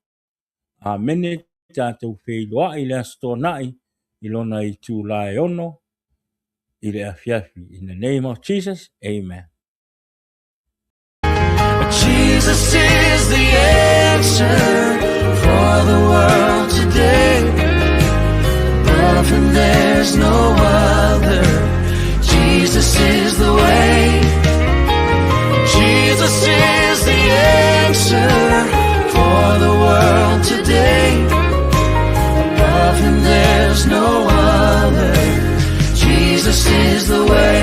Amene. Tatou feiloai i le Aso Toonai i lona itula e 6 i le afiafi. In the name of Jesus, amen. Jesus is the answer for the world today. Above him there's no other. Jesus is the way. Jesus is the answer for the world today. Above him there's no other. Jesus is the way.